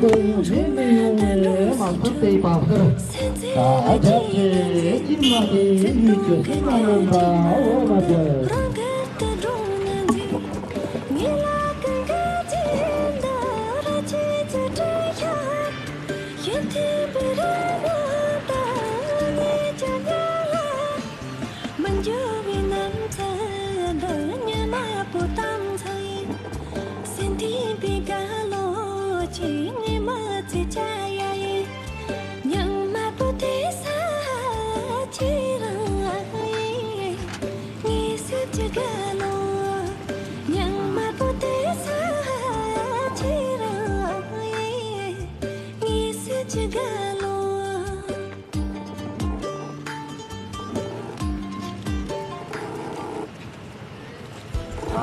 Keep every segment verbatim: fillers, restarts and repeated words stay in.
དུ་འབྱོར་ནས་ཡོང་བའི་མ་སུ་དེ་བ་སར། ད་རྒྱབ་ཀྱི་དཀྱིལ་མ་དེ་ཡུལ་གྱི་སེམས་མ་རྣམ་པ་འོ་མ་དེར། མི་འགྱུར་བའི་ནམ་མཁའ་འདི་ཉི་མ་པོ་དམ་ཚིག་སེམས་ལྡན་པའི་དགའ་ལོ་ཅིག་ཉི་མ་ཚེ་ཆ་ཡ་ཡི། ཉི་མ་པོ་དེ་ས་ཅི་རང་ཡི། ངའི་སེམས་ཀྱི་དགའ་ལོ། ཉི་མ་པོ་དེ་ས་ཅི་རང་ཡི། ངའི་སེམས་ཀྱི་དགའ་ལོ།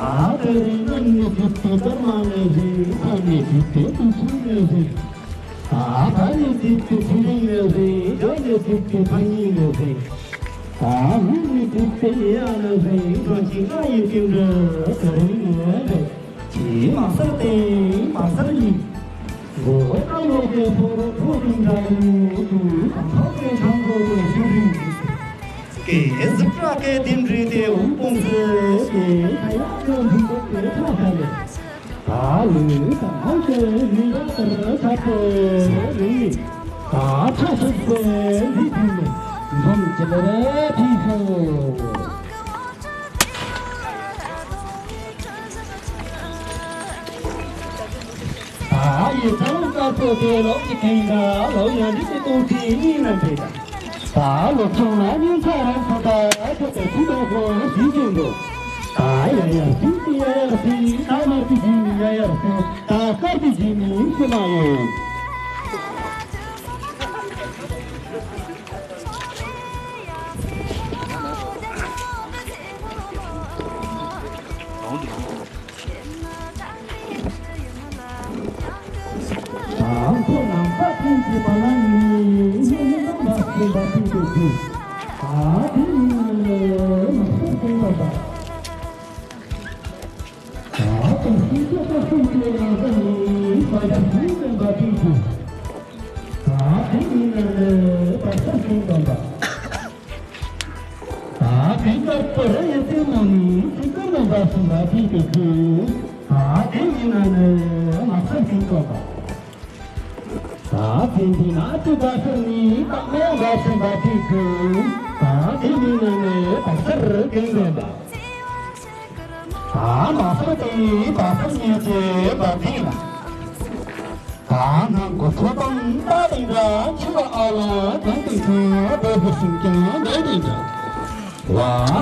ཨ་དེ་རིང་ནམ་ནས་ཕེབས་ཏེ་སྐར་མ་ནས་ཟིན། མཚན་ནས་ཕེབས་ཏེ་དུས་ཚོད་ནས་ཟིན། ཨ་ད་ནས་ཕེབས་ཏེ་དེ་རིང་ནས་ཟིན། ད་ནས་ཕེབས་ཏེ་ཕ་ཉིན་ནས་ཟིན། ཨ་ལུག་ནས་ཕེབས་ཏེ་ཡ་ནས་ཟིན། གང་ཅི་ང་ཡི་སྐྱིད་འདྲ་དེ་རིང་ནས་ཟིན། ཅེས་མ་སར་བསྟན་མ་སར་ཡིན། མགོ་བོ་བཀྲ་ལོ་དེ་ཕོ་རོ་ཕོ་དུ་འདྲ་ཡིན། དུས་གང་ཐོག་དེ་ཆང་མགོ་དེ་ཤུ་རིང་། སྐད་གཟིགས་སྐྲ་སྐད་དེ་འདྲི་དེ་འུ་སྤོང་ཟེར་ཏེ། ཁ་ཡག་གི་འདུག་གོ་དེ་ཐོག་ཁ་ལས། ད་ལུས་དང་ཧང་དེ་མི་ཡག་ལྟར་ཁ་དེ་རིང་། ད་ཐོག་ཐུག་པའི་འདི་དུས་ནས་འཛོམས་ཀྱི་ལ་རེ་ཕི་ཤོ། ད་ཡི་ཚང་དཀར་པོ་དེ་ལོག་གི་ཐེངས་འདྲ་ལོ་ཡང་འདི་དེ་གཏོང་ཚེ་གཉིས་ན་འདྲེ། ད་ལོ་ཚང་ན་ཉིན་ཚ་རང་ཚ་ད་ཁོ་དེ་ཚུ་དང་ཁོ་ཞིག་གྱོན་འདུག་ད་ཡ་ཡ་སུ་དེ་ཡ་ཡ་སུ་ད་མ་དེ་ཇི་མི་ཡ་ཡ་སུ་ད་དཀར་དེ་ཇི་མི་ཤི་མ་ཡོང་། དང་པོ་ནམ་མཁའ་ལྡིང་གི་བ་ལང་ཡིན། སྙན་ནམ་མ་སེམས་པ་ཐུག་ཏུ་དུག་ད་དེ་ཡིན་ན་ནི་མ་སེམས་སེམས་པ་དང་། ད་དེ་སྲིད་ཆོས་པ་སེམས་ཀྱི་ཡང་སེམས་ཡིན། བ་ཡ་སེམས་སེམས་པ་ཐུག་དུ། ད་དེ་ཡིན་ན་ནི་བ་སེམས་སེམས་པ་དང་། ད་དེ་ལྟར་དུ་ར་ཡི་སེམས་མོ་ནི་སེམས་ཀྱི་མོ་འབའ་སུ་འབའ་ཐུག་དུ་དུག་ད་དེ་ཡིན་ན་ནི་མ་སེམས་སེམས་པ་དང་། ད་ཕན་ཚུན་ན་ཅི་འབའ་ཤོར་ནི་བདག་མེད་འབའ་ཤོར་འབའ་ཐིག་གི། ད་དེ་མིན་ན་ནི་བག་ཆགས་རིགས་ཀུན་ལྡན་པ། ད་མ་ཤོར་དེ་བག་ཆགས་ཉེས་ཀྱི་འབའ་ཐིག་ལ། ད་ནང་གོ་ཐོ་དང་ད་དེ་འདྲ་ཆུ་བ་ཨ་ལ་གང་དེ་ཚོ་བོད་ཀྱི་སེམས་ཀྱང་འདོད་དེ་འདྲ། ལ་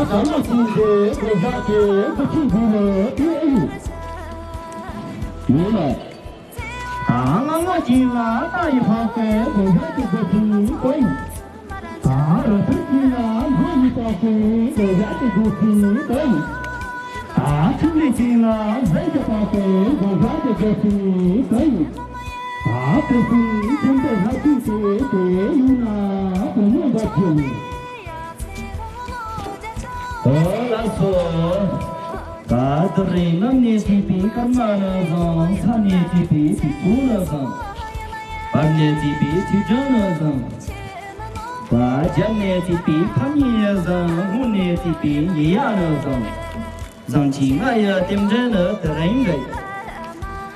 ད་མ་སེམས་ཀྱི་གོ་བཞག་གི་གོ་ཆུ་འདི་ལ་དེ་ཨེ་ཡོད། ཡོད་ལ། ད་ང་ང་ཅིག་ལ་ལྟ་ཡི་འཕགས་པའི་གོ་ཞག་གི་སྒོ་ཕྱིན་གོ་ཡིན། ད་ར་ཐུག་ཅིག་ལ་ལྷོ་ཡི་འཕགས་པའི་གོ་ཞག་གི་སྒོ་ཕྱིན་གོ་ཡིན། ད་ཐུག་ལེ་ཅིག་ལ་ཟས་ཀྱི་འཕགས་པའི་གོ་ཞག་གི་སྒོ་ཕྱིན་གོ་ཡིན། ད་དེ་སུན་ཐུན་པའི་ལྷ་ཆུ་དེ་དེ་ཡུལ་ན་བུ་མོ་འབབ་ཀྱི་ཡིན། འོ་ལགས་སོ། ད་དེ་རིང་གནམ་ནས་བརྩིས་པའི་སྐར་མ་ནི་བཟང་། མཚན་ནས་བརྩིས་པའི་དུས་ཚོད་ནི་བཟང་། བར་ནས་བརྩིས་པའི་དུས་རྒྱུན་ནི་བཟང་། ད་རྒྱབ་ནས་བརྩིས་པའི་ཕ་མྱེས་ནི་བཟང་། སྔོན་ནས་བརྩིས་པའི་ཉེ་ཡག་ནི་བཟང་། བཟང་ཕྱིའི་ང་ཡི་རྟེན་འབྲེལ་ནི་དེ་རིང་རེད།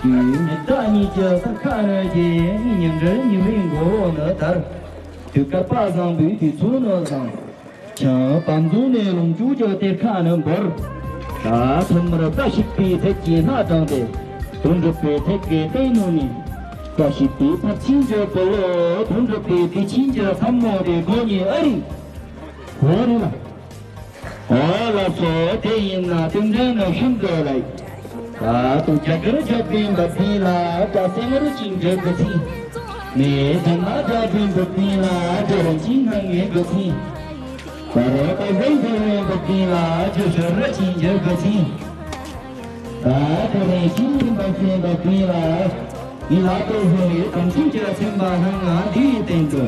དུས་མི་རྟག་གཉིས་ཀྱི་ས་ཁ་རི་རྒྱལ། གཉིས་ཉིན་དྲུག་ཉི་བའི་མགོ་བོ་ནི་དར། དུས་སྐལ་པ་བཟང་པོའི་དུས་ཚོད་ནི་བཟང་། བྱང་པ་འཛུགས་ནས་ལོངས་སྤྱོད་ཀྱི་གཏེར་ཁ་ནི་འབར། ད་ཐུན་མོང་བཀྲ་ཤིས་པའི་ཚལ་གྱི་སྣ་དྲངས་ཏེ། དོན་འགྲུབ་པའི་ཚལ་གྱི་སྟེང་ནང་ནས། བཀྲ་ཤིས་པའི་ཕར་ཕྱིན་གྱི་བུ་ལོ། དོན་འགྲུབ་པའི་དུས་ཆེན་གྱི་ཚ་མོ་དེ་དགོས་ཉེ་ཨ་རི། འོ་རེད་ལ། འོ་ལགས་སོ། དེ་ཡིན་ན་རྟེན་འབྲེལ་ནི་ཤིན་ཏུ་ལེགས། ད་དུང་རྒྱ་གར་རྒྱལ་པོའི་འབབ་ཐིག་ལ་སྐྱ་སེར་ངར་ཅིག་འཇོག་གི་ཚིག་མེ་བྱང་ན་རྒྱ་པོའི་འབབ་ཐིག་ལ་རྒྱ་རང་ཅིག་སྣང་ངེ་གི་ཚིག་ད་རེས་ད་གཟན་རྒྱལ་བའི་འབབ་ཐིག་ལ་རྒྱ་ཤར་ར་ཅིག་འཇོག་གི་ཚིག་ད་དེ་རིང་ཤིང་འབབ་སའི་འབབ་ཐིག་ལ་ཡིད་ལ་དོ་བཟོ་བའི་གང་ཅིག་ཀྱང་སེམས་པ་སྣང་ང་འདིའི་སྟེང་དུ།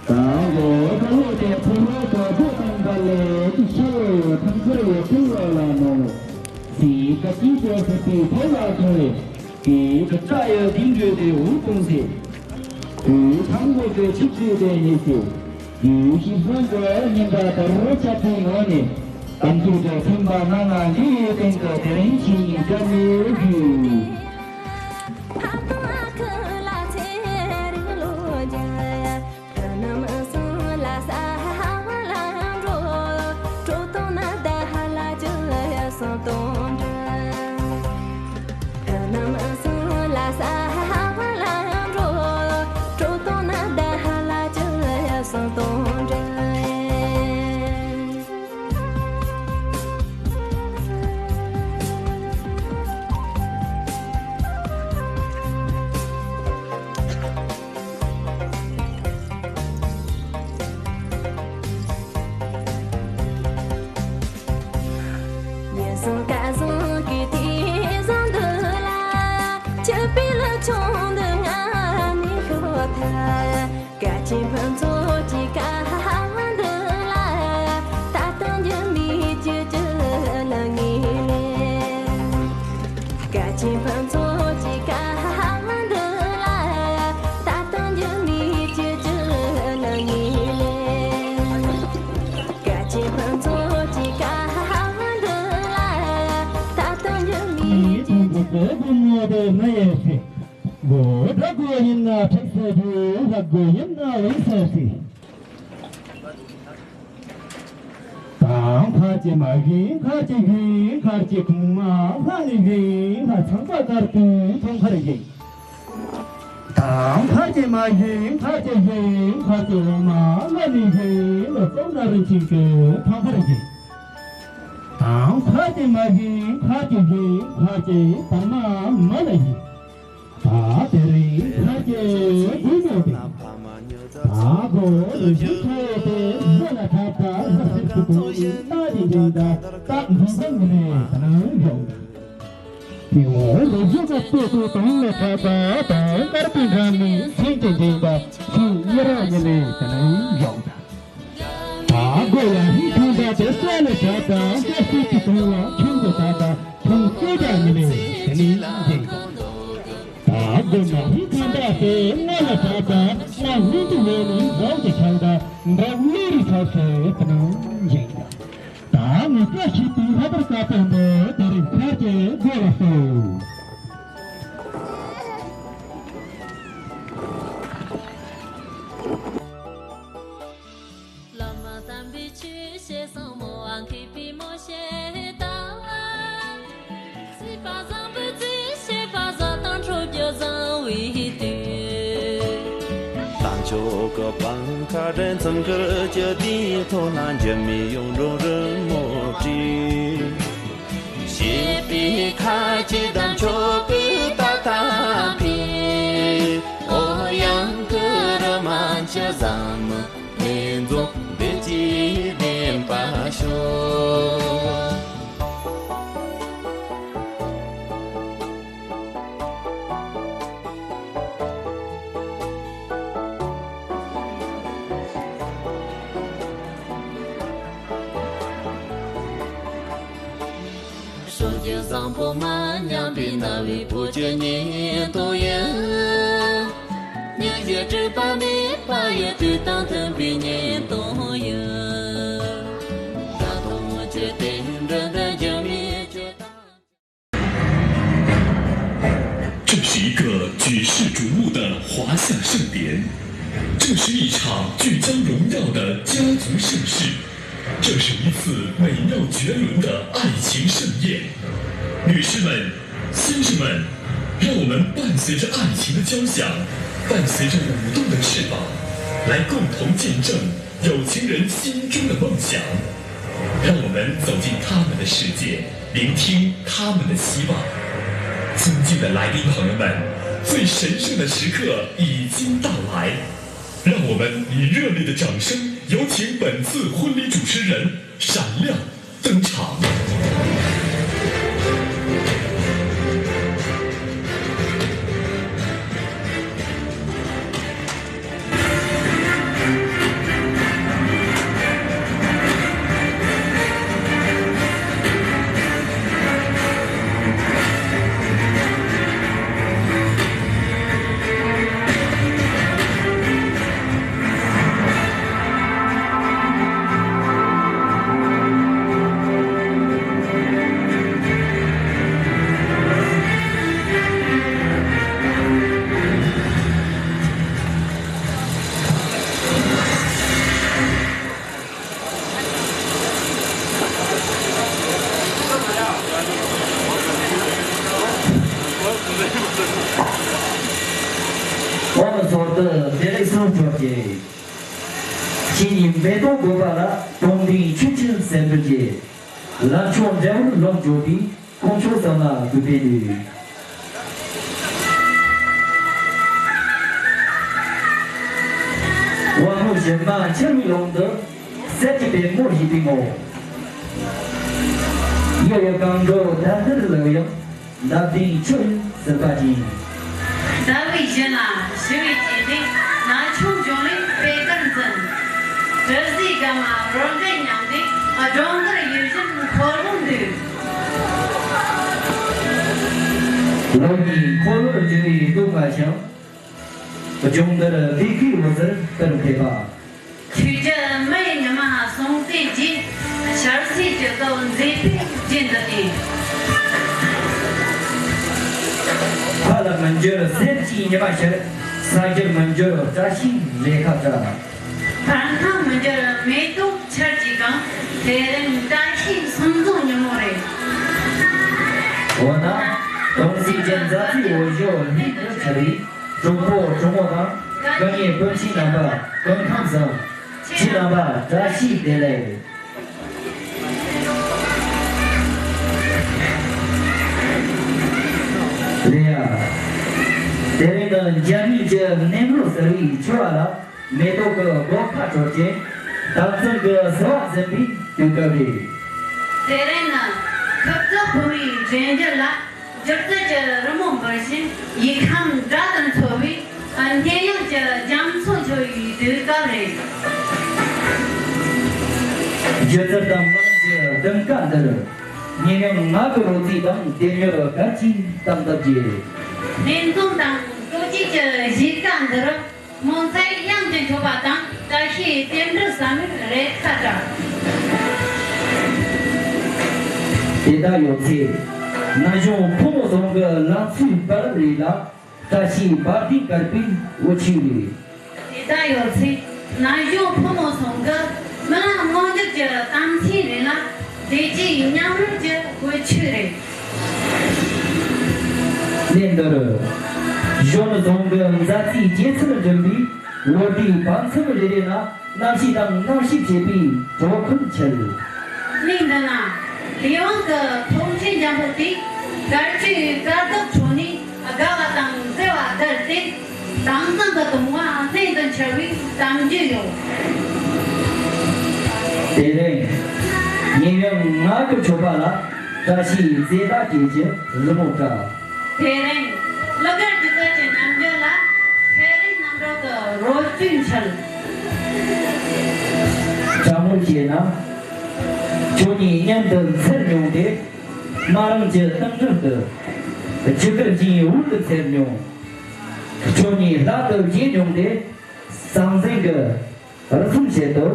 དང་པོ་ཁ་ལོ་དེ་ཕོ་རོ་དོ་དོ་དང་འདྲ་ལས་ཀྱི་ཤེས་ཡོད་ཐང་ཁུར་ཡོད་ཐུག་ལ་ལ་མོ། སི་ཀ་ཅི་ཅོ་སི་པི་ཕོ་ལ་ཐུང་བས། དྲག་ཡོད་དིང་འགྲོས་ཏེ་འུ་གཏོང་སྲིད། དུས་ཚང་དགོས་པའི་ཆིག་སྒྲིལ་ཏེ་ཡིན་སྲིད། དུས་ཤིག་སོང་གི་ཉིན་པ་ལྟར་ཆབ་ཏིང་ངོ་ནས་དམ་ཚིག་གི་མཐུན་པ་སྣ་ལྔ་འདིའི་སྟེང་དུ་དེ་རིང་ཕྱིན་ཡིན་སྐྱབས་མེད་རྒྱུ། དང་ཁ་ཅེ་མ་ཡིན་ཁ་ཅེ་ཡིན་ཁ་ཅེ་གོང་མ་ལྷ་ནི་ཡིན་ཁ་ཚང་པ་ཀར་ཏུ་ཐོང་ཁར་ཡིན། དང་ཁ་ཅེ་མ་ཡིན་ཁ་ཅེ་ཡིན་ཁ་ཅེ་འོ་མ་ལྷ་ནི་ཡིན་ལོ་ཙོ་ན་རིན་ཆེན་གྱི་ཐོང་ཁར་ཡིན། དང་ཁ་ཅེ་མ་ཡིན་ཁ་ཅེ་ཡིན་ཁ་ཅེ་དར་མ་མ་ལ་ཡིན། ད་དེ་རིང་ཁ་ཅེ་དགུ་མོ་དེ། ད་གོ་རུ་ཞིག་ཁོ་དེ་མ་ལ་ཁ་ད་ཟ་སི་ཁུ་ཏུ་ཡིན་ད་ཡིན་ཡིན་ད་ད་འཛིན་པ་མི་རེད་ད་ནང་ཡོང་། ཡོང་རུ་ཞིག་ཁོ་དེ་དུ་དང་ལ་ཁ་ད་ད་དཀར་པོའི་འགྲམ་ནས་ཚིག་ཅེ་ཡིན་ད་ཚིག་ཡི་ར་ཡི་ལེ་ད་ནང་ཡོང་ད། ད་གོ་ཡ་ཧི་ཁང་པ་དེ་སོ་ལེ་བྱ་དང་ཀ་སི་ཏི་ཐོང་ལ་ཁྱུང་དུ་ད་ད་ཁྱུང་སོ་བྱ་ཉི་མེ་དེ་ནི་ཡིན། ད་གོ་ན་ཧི་ཁང་པ་དེ་སྔ་ལ་བྱ་དང་སྔ་ཧི་དུ་ཡོད་ནི་འོག་ཏུ་ཁྱང་ད་འདྲ་ལི་རི་ཚ་སོ་དེ་ནང་ཡིན། ད་ངི་ཀ་ཤི་ཏི་ཧ་པར་ཀ་པན་དོ་དེ་རིང་ཁ་ཅེ་གོ་ལ་སོ། བླ་མ་དམ་པའི་ཆོས་བཤད་གསང་མོ་བ་མཁས་པའི་མོ་བཤད་དང་། སྲིད་པ་བཟང་པོའི་རྩིས་བཤད་པ་བཟང་དང་འཕྲོད་རྒྱུ་བཟང་བའི་དུས། ལྷ་མཆོག་གི་པང་ཁ་དྲན་ཚང་ཁུར་གྱི་དེའི་ཐོག་ན་འཇིགས་མེད་གཡུང་དྲུང་རི་མོ་བྲིས། བཞད་པའི་ཁ་ཆེ་དང་མཆོད་པའི་ད་ཐ་ཕི། ཨོ་ཡང་ཀི་རི་མ་ཆུ་བཟང་མི། ལས་འཛོམས་བདེ་སྐྱིད་ལྡན་པ་ཤོག། ཕྱོགས་བཅུ་བཟང་པོ་མ་ཉམས་པའི་རྣ་བའི་བུ་ཁྱོད་ཉིད་དོ་ཡིན། ཉིན་བཞིན་སྤྲོས་པ་མེད་པ་ཡི་དུས་དང་མཐུན་པའི་ཉིན་དོ་ཡིན། ད་དུང་ཁྱོད་དེ་འདྲ་འདྲ་འགྱུར་མེད་ཁྱོད་དང་། 这是一个举世瞩目的华夏盛典，这是一场即将荣耀的家族盛世，这是一次美妙绝伦的爱情盛宴。女士们、先生们，让我们伴随着爱情的交响，伴随着舞动的翅膀，来共同见证 有情人心中的梦想，让我们走进他们的世界，聆听他们的希望。尊敬的来宾朋友们，最神圣的时刻已经到来，让我们以热烈的掌声，有请本次婚礼主持人闪亮登场。ཚོགས་འདུ་བདེ་ལེགས་སུ་འགྲོ་གི། ཁྱེད་ཉིད་མེ་ཏོག་དགོན་པ་ལ་དོན་ལྡན་ཆོས་ཀྱི་སེམས་འདུན་གྱིས་ལམ་མཆོག་འབྲས་བུར་ལོངས་སྤྱོད་པའི་དཀོན་མཆོག་གསུམ་ལ་གུས་པས་འདུད། དབང་མོ་གཞི་མ་འཆི་བའི་ཀློང་དུ་གསེར་གྱི་པད་མོ་བཞད་པའི་ངོ་། གཡུ་ཡི་གང་དྲོ་དར་དཀར་ལ་ཡང་། འདབ་ལྡན་ཆུ་ཡི་ཟིལ་པ་ཅན། ཟླ་བའི་གཞི་ལ་ཞི་བའི་སྤྱན་ལྡན། ན་ཆུང་འབྱུང་གནས་པད་དཀར་འཛིན། དྲི་ཟའི་དགའ་མ་རོལ་རྩེད་མཉམ་ལྡན། སྒྲོ་འདོགས་ཡིད་བཞིན་འཁོར་ལོ་འདུས། ལོ་གཉིས་འཁོར་ལོར་གྱུར་པའི་སྟོད་ཀ་ཞིང་། ལྗོངས་འདིར་བདེ་སྐྱིད་འོད་ཟེར་སྤེལ་ཕེབས་པ། ཆོས་རྒྱལ་མི་ཡི་ཉི་མ་སྲོང་བཙན་གྱིས། ཆབ་སྲིད་ཀྱི་སྐབས་མཛད་པའི་རྗེས་འདི་སྟེ། ཕ་ལ་མི་འགྱུར་གསེར་གྱི་ཉི་མ་ཤར། ས་རྒྱུར་མི་འགྱུར་བཀྲ་ཤིས་རེ་ཁ་བཀྲ། བར་སྣང་མི་འགྱུར་མེ་ཏོག་ཆར་གྱིས་གང་། དེ་རིང་བཀྲ་ཤིས་གསུམ་འཛོམས་ཉིན་མོ་རེད། འོ་ན། དོན་སྲིད་ཀྱི་མཛའ་བརྩེའི་འོ་ཞོ་ལྷུན་དུ་འཆར་བའི། གྲོགས་པོ་གྲོགས་མོ་དང་། སྐུ་ངོ་སྤུན་མཆེད་རྣམ་པ་སྐུ་ཁམས་བཟང་། ཁྱེད་རྣམ་པ་བཀྲ་ཤིས་བདེ་ལེགས། ལེ་ཡ། དེ་རིང་ནི་འཇར་མན་གྱི་གནས་ལུགས་ཟེར་བའི་ཆུ་བ་ལ། མེ་ཏོག་གི་སྒོ་ཁ་དྲོ་ཅན། དར་ཚོན་གྱི་བསུ་བ་འཛིན་པའི་དུས་སྐབས་རེད། དེ་རིང་ནི་ཁུ་ཚུར་ཕུ་མིའི་རྗེས་འཇུག་ལ། སྒྱུ་རྩལ་གྱི་རི་མོ་འབུར་བཞིན་ཡིད་ཁམས་སྒྲ་དང་འཚོ་བའི་སྙན་དབྱངས་ཀྱི་རྒྱ་མཚོ་འཕྱུར་བའི་དུས་སྐབས་རེད། སྒྱུ་རྩལ་དང་སྨོན་ལམ་གྱི་ལྡུམ་ཀ་འདིར། ཉེ་རིང་ངག་གི་རོལ་རྩེད་དང་བདེ་མྱུར་གར་གྱི་གཏམ་རྡབ་རྗེས། ལྷན་འཛོམས་དང་སྟོབས་ཆེན་གྱི་གཞིས་ཀ་འདིར། སྨོན་ཚིག་དབྱངས་ཀྱི་འཕྲོ་བ་དང་། བཀྲ་ཤིས་རྟེན་འབྲེལ་བསམ་ཡས་རེ་ཁ་བཀྲ། དེ་དག་ཡོད་ཚེ། ན་གཞོན་ཕོ་མོ་ཚང་གི་ལང་ཚོའི་དཔལ་རབ་རེ་ལ། བཀྲ་ཤིས་འབར་མདེལ་དཀར་པོའི་འོད་ཆེན་རེ། དེ་དག་ཡོད་ཚེ། ན་གཞོན་ཕོ་མོ་ཚང་གི་རྨི་ལམ་མངོན་འགྱུར་གྱི་གཏམ་ཚིག་རེ་ལ། བདེ་སྐྱིད་མཉམ་རོལ་གྱི་གོས་ཆེན་རེད། གནས་འདིར་གཞོན་ནུ་ཚང་གི་མཛའ་བརྩེའི་སྐྱེད་ཚལ་འགྲིམ་པའི་ལོ་ཟླའི་བར་མཚམས་རེ་རེ་ན། གནམ་གཤིས་དང་གནམ་གཤིས་འཕྱད་པའི་གྲོགས་ཁོལ་འཆར། གནས་འདི་ན་ལས་དབང་གི་ཐོག་མཆན་འཇམ་པོ་དེ། སྐར་ཆུའི་སྐར་རྡོག་ཁྲོད་ནས་དགའ་བ་དང་བརྩེ་བ་བརྡལ་ཏེ། དྭངས་གཙང་གི་གདུང་བ་ལྷན་དུ་འཆར་བའི་གཏམ་རྒྱུད་ཡོད། དེ་རིང་ཉེ་རིང་ངག་གི་མཆོད་པ་ལ། བཀྲ་ཤིས་རྩེ་ལྟར་སྐྱེས་ཀྱི་རི་མོ་བཀྲ། དེ་རིང་གླུ་གར་སྒྱུ་རྩལ་གྱི་རྣམ་འགྱུར་ལ། ཚེ་རིང་རྣམ་གྲོལ་གྱི་རོ་བཅུད་འཆར། དྲང་མོར་བཤད་ན། ཁྱོད་གཉིས་མཉམ་དུ་འཚར་མྱོང་སྟེ། སྨྲ་རང་གི་གཏམ་རྒྱུད་དུ། རྒྱུ་སྐར་གྱི་འོད་དུ་འཚེར་མྱོང་། ཁྱོད་གཉིས་ལྷ་དུ་བཞེངས་མྱོང་སྟེ། ཟང་ཟིང་གི་རི་ཟོམ་ཞལ་དུ།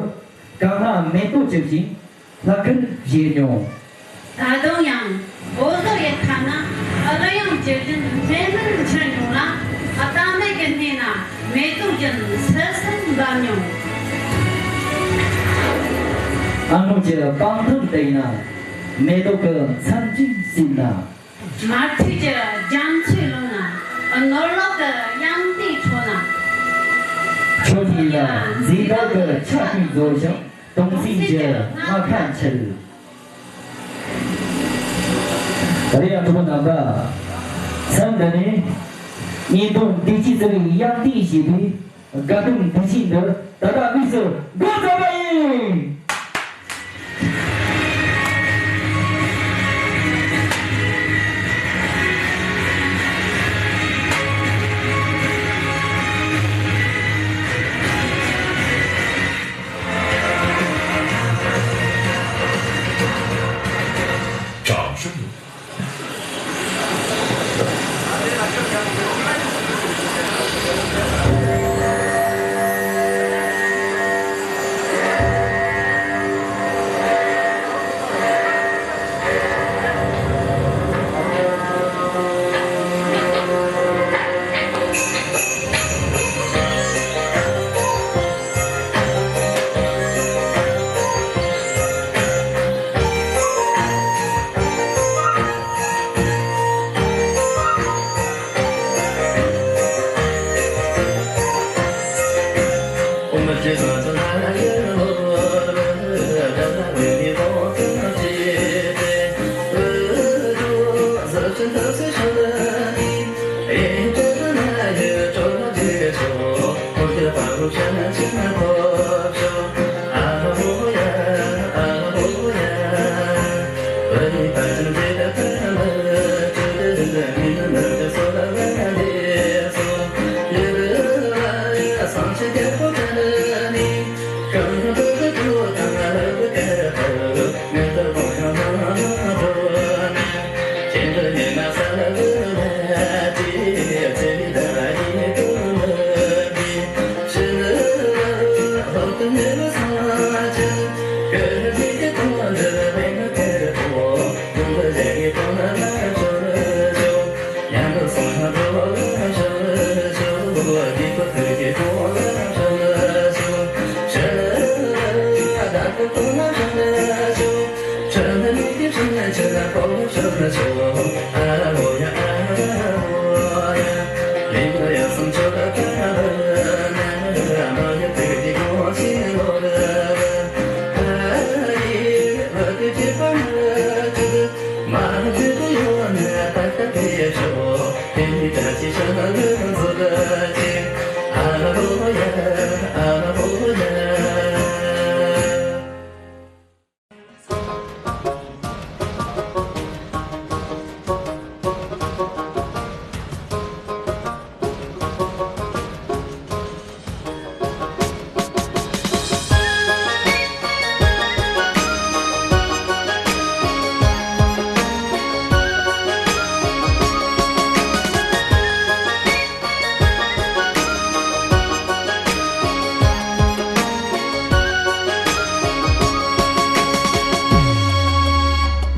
གང་ན་མེ་ཏོག་བཅུ་བཞིན་ལྷག་གར་བཞད་མྱོང་། ད་དུང་ཡང་འོ་ཟོ་ཡི་ཁ་ན་གླུ་དབྱངས་ཇི་བཞིན་སྨན་མར་འཆར་མྱོང་ལ། རྟ་མེད་ཀྱི་སྣེ་ན་མེ་ཏོག་རྒྱུན་སིལ་སིལ་འབབ་མྱོང་། ཨ་ནུ་གྱི་པང་གདན་དེ་ན་མེ་ཏོག་གི་མཚན་ཅིག་བསིལ་ན། མ་ཐུལ་གྱི་རྒྱ་མཚོའི་ཀླུང་ན། ནོར་ལོག་གི་དབྱངས་རྟའི་ཁྲོད་ན། ཁྱོད་ཉིད་ལ་མཛེས་རྟགས་ཀྱི་ཆ་ཤས་བཟོ་ཞིང་། དུང་སེམས་ཀྱི་རྔ་ཁ་འཆར། རེད་ཡ་གྲོགས་པོ་རྣམ་པ། མཚམས་འདི་ནས་གཉེན་དོན་བདེ་སྐྱིད་ཟེར་བའི་དབྱངས་རྟའི་བཞད་པའི་དགའ་སྟོན་དུས་ཆེན་འདི་ད་ལྟ་དམིགས་སུ་འགོ་བརྩམས་པ་ཡིན།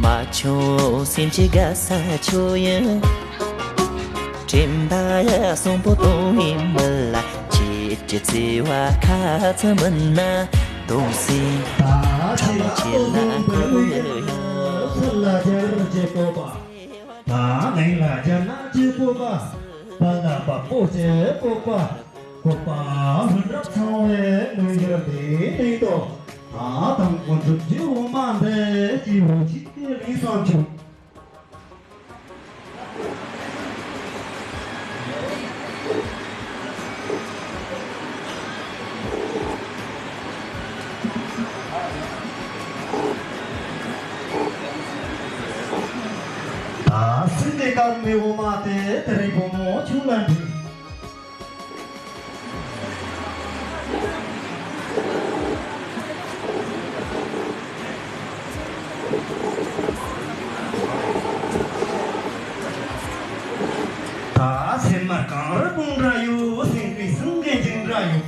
མ་བྱུང་སེམས་ཀྱི་དགའ་ས་ཁྱོད་ཡིན། དྲན་པ་གསོན་པོ་གཏོང་བའི་མི་ལ། ཁྱེད་ཀྱི་བརྩེ་བ་ཁ་ཚ་མིན་ན། གདུང་སེམས་ཁྲག་ཁྱེད་ལ་འཁོར་ཡོང་། ཚུར་ལ་སྦྱར་བྱེད་སྤོབས་པ། ད་ངན་ལ་སྦྱར་ན་ཅི་སྤོབས་པ། པ་ལ་བ་སྤོ་བྱེད་སྤོབས་པ། སྤོབས་པ་ལྷུན་གྲུབ་ཚང་བའི་མངོན་གྱུར་དེ་ནི་ཏོ། ད་དང་པོ་འགྲུབ་རྒྱུ་འོ་མ་འདི་སྐྱེས་བུ་ཁྱེད་ཀྱི་ལུས་སམ་ཆུ། ད་སེམས་ཀྱི་སྐར་མའི་འོ་མ་དེ་དེ་རིང་བུ་མོ་ཁྱོད་ལ་འདྲི། ད་སེམས་མ་གངས་རི་སྤུངས་འདྲ་ཡོད། སེམས་ཀྱི་སེང་གེ་འཇིགས་འདྲ་ཡོད།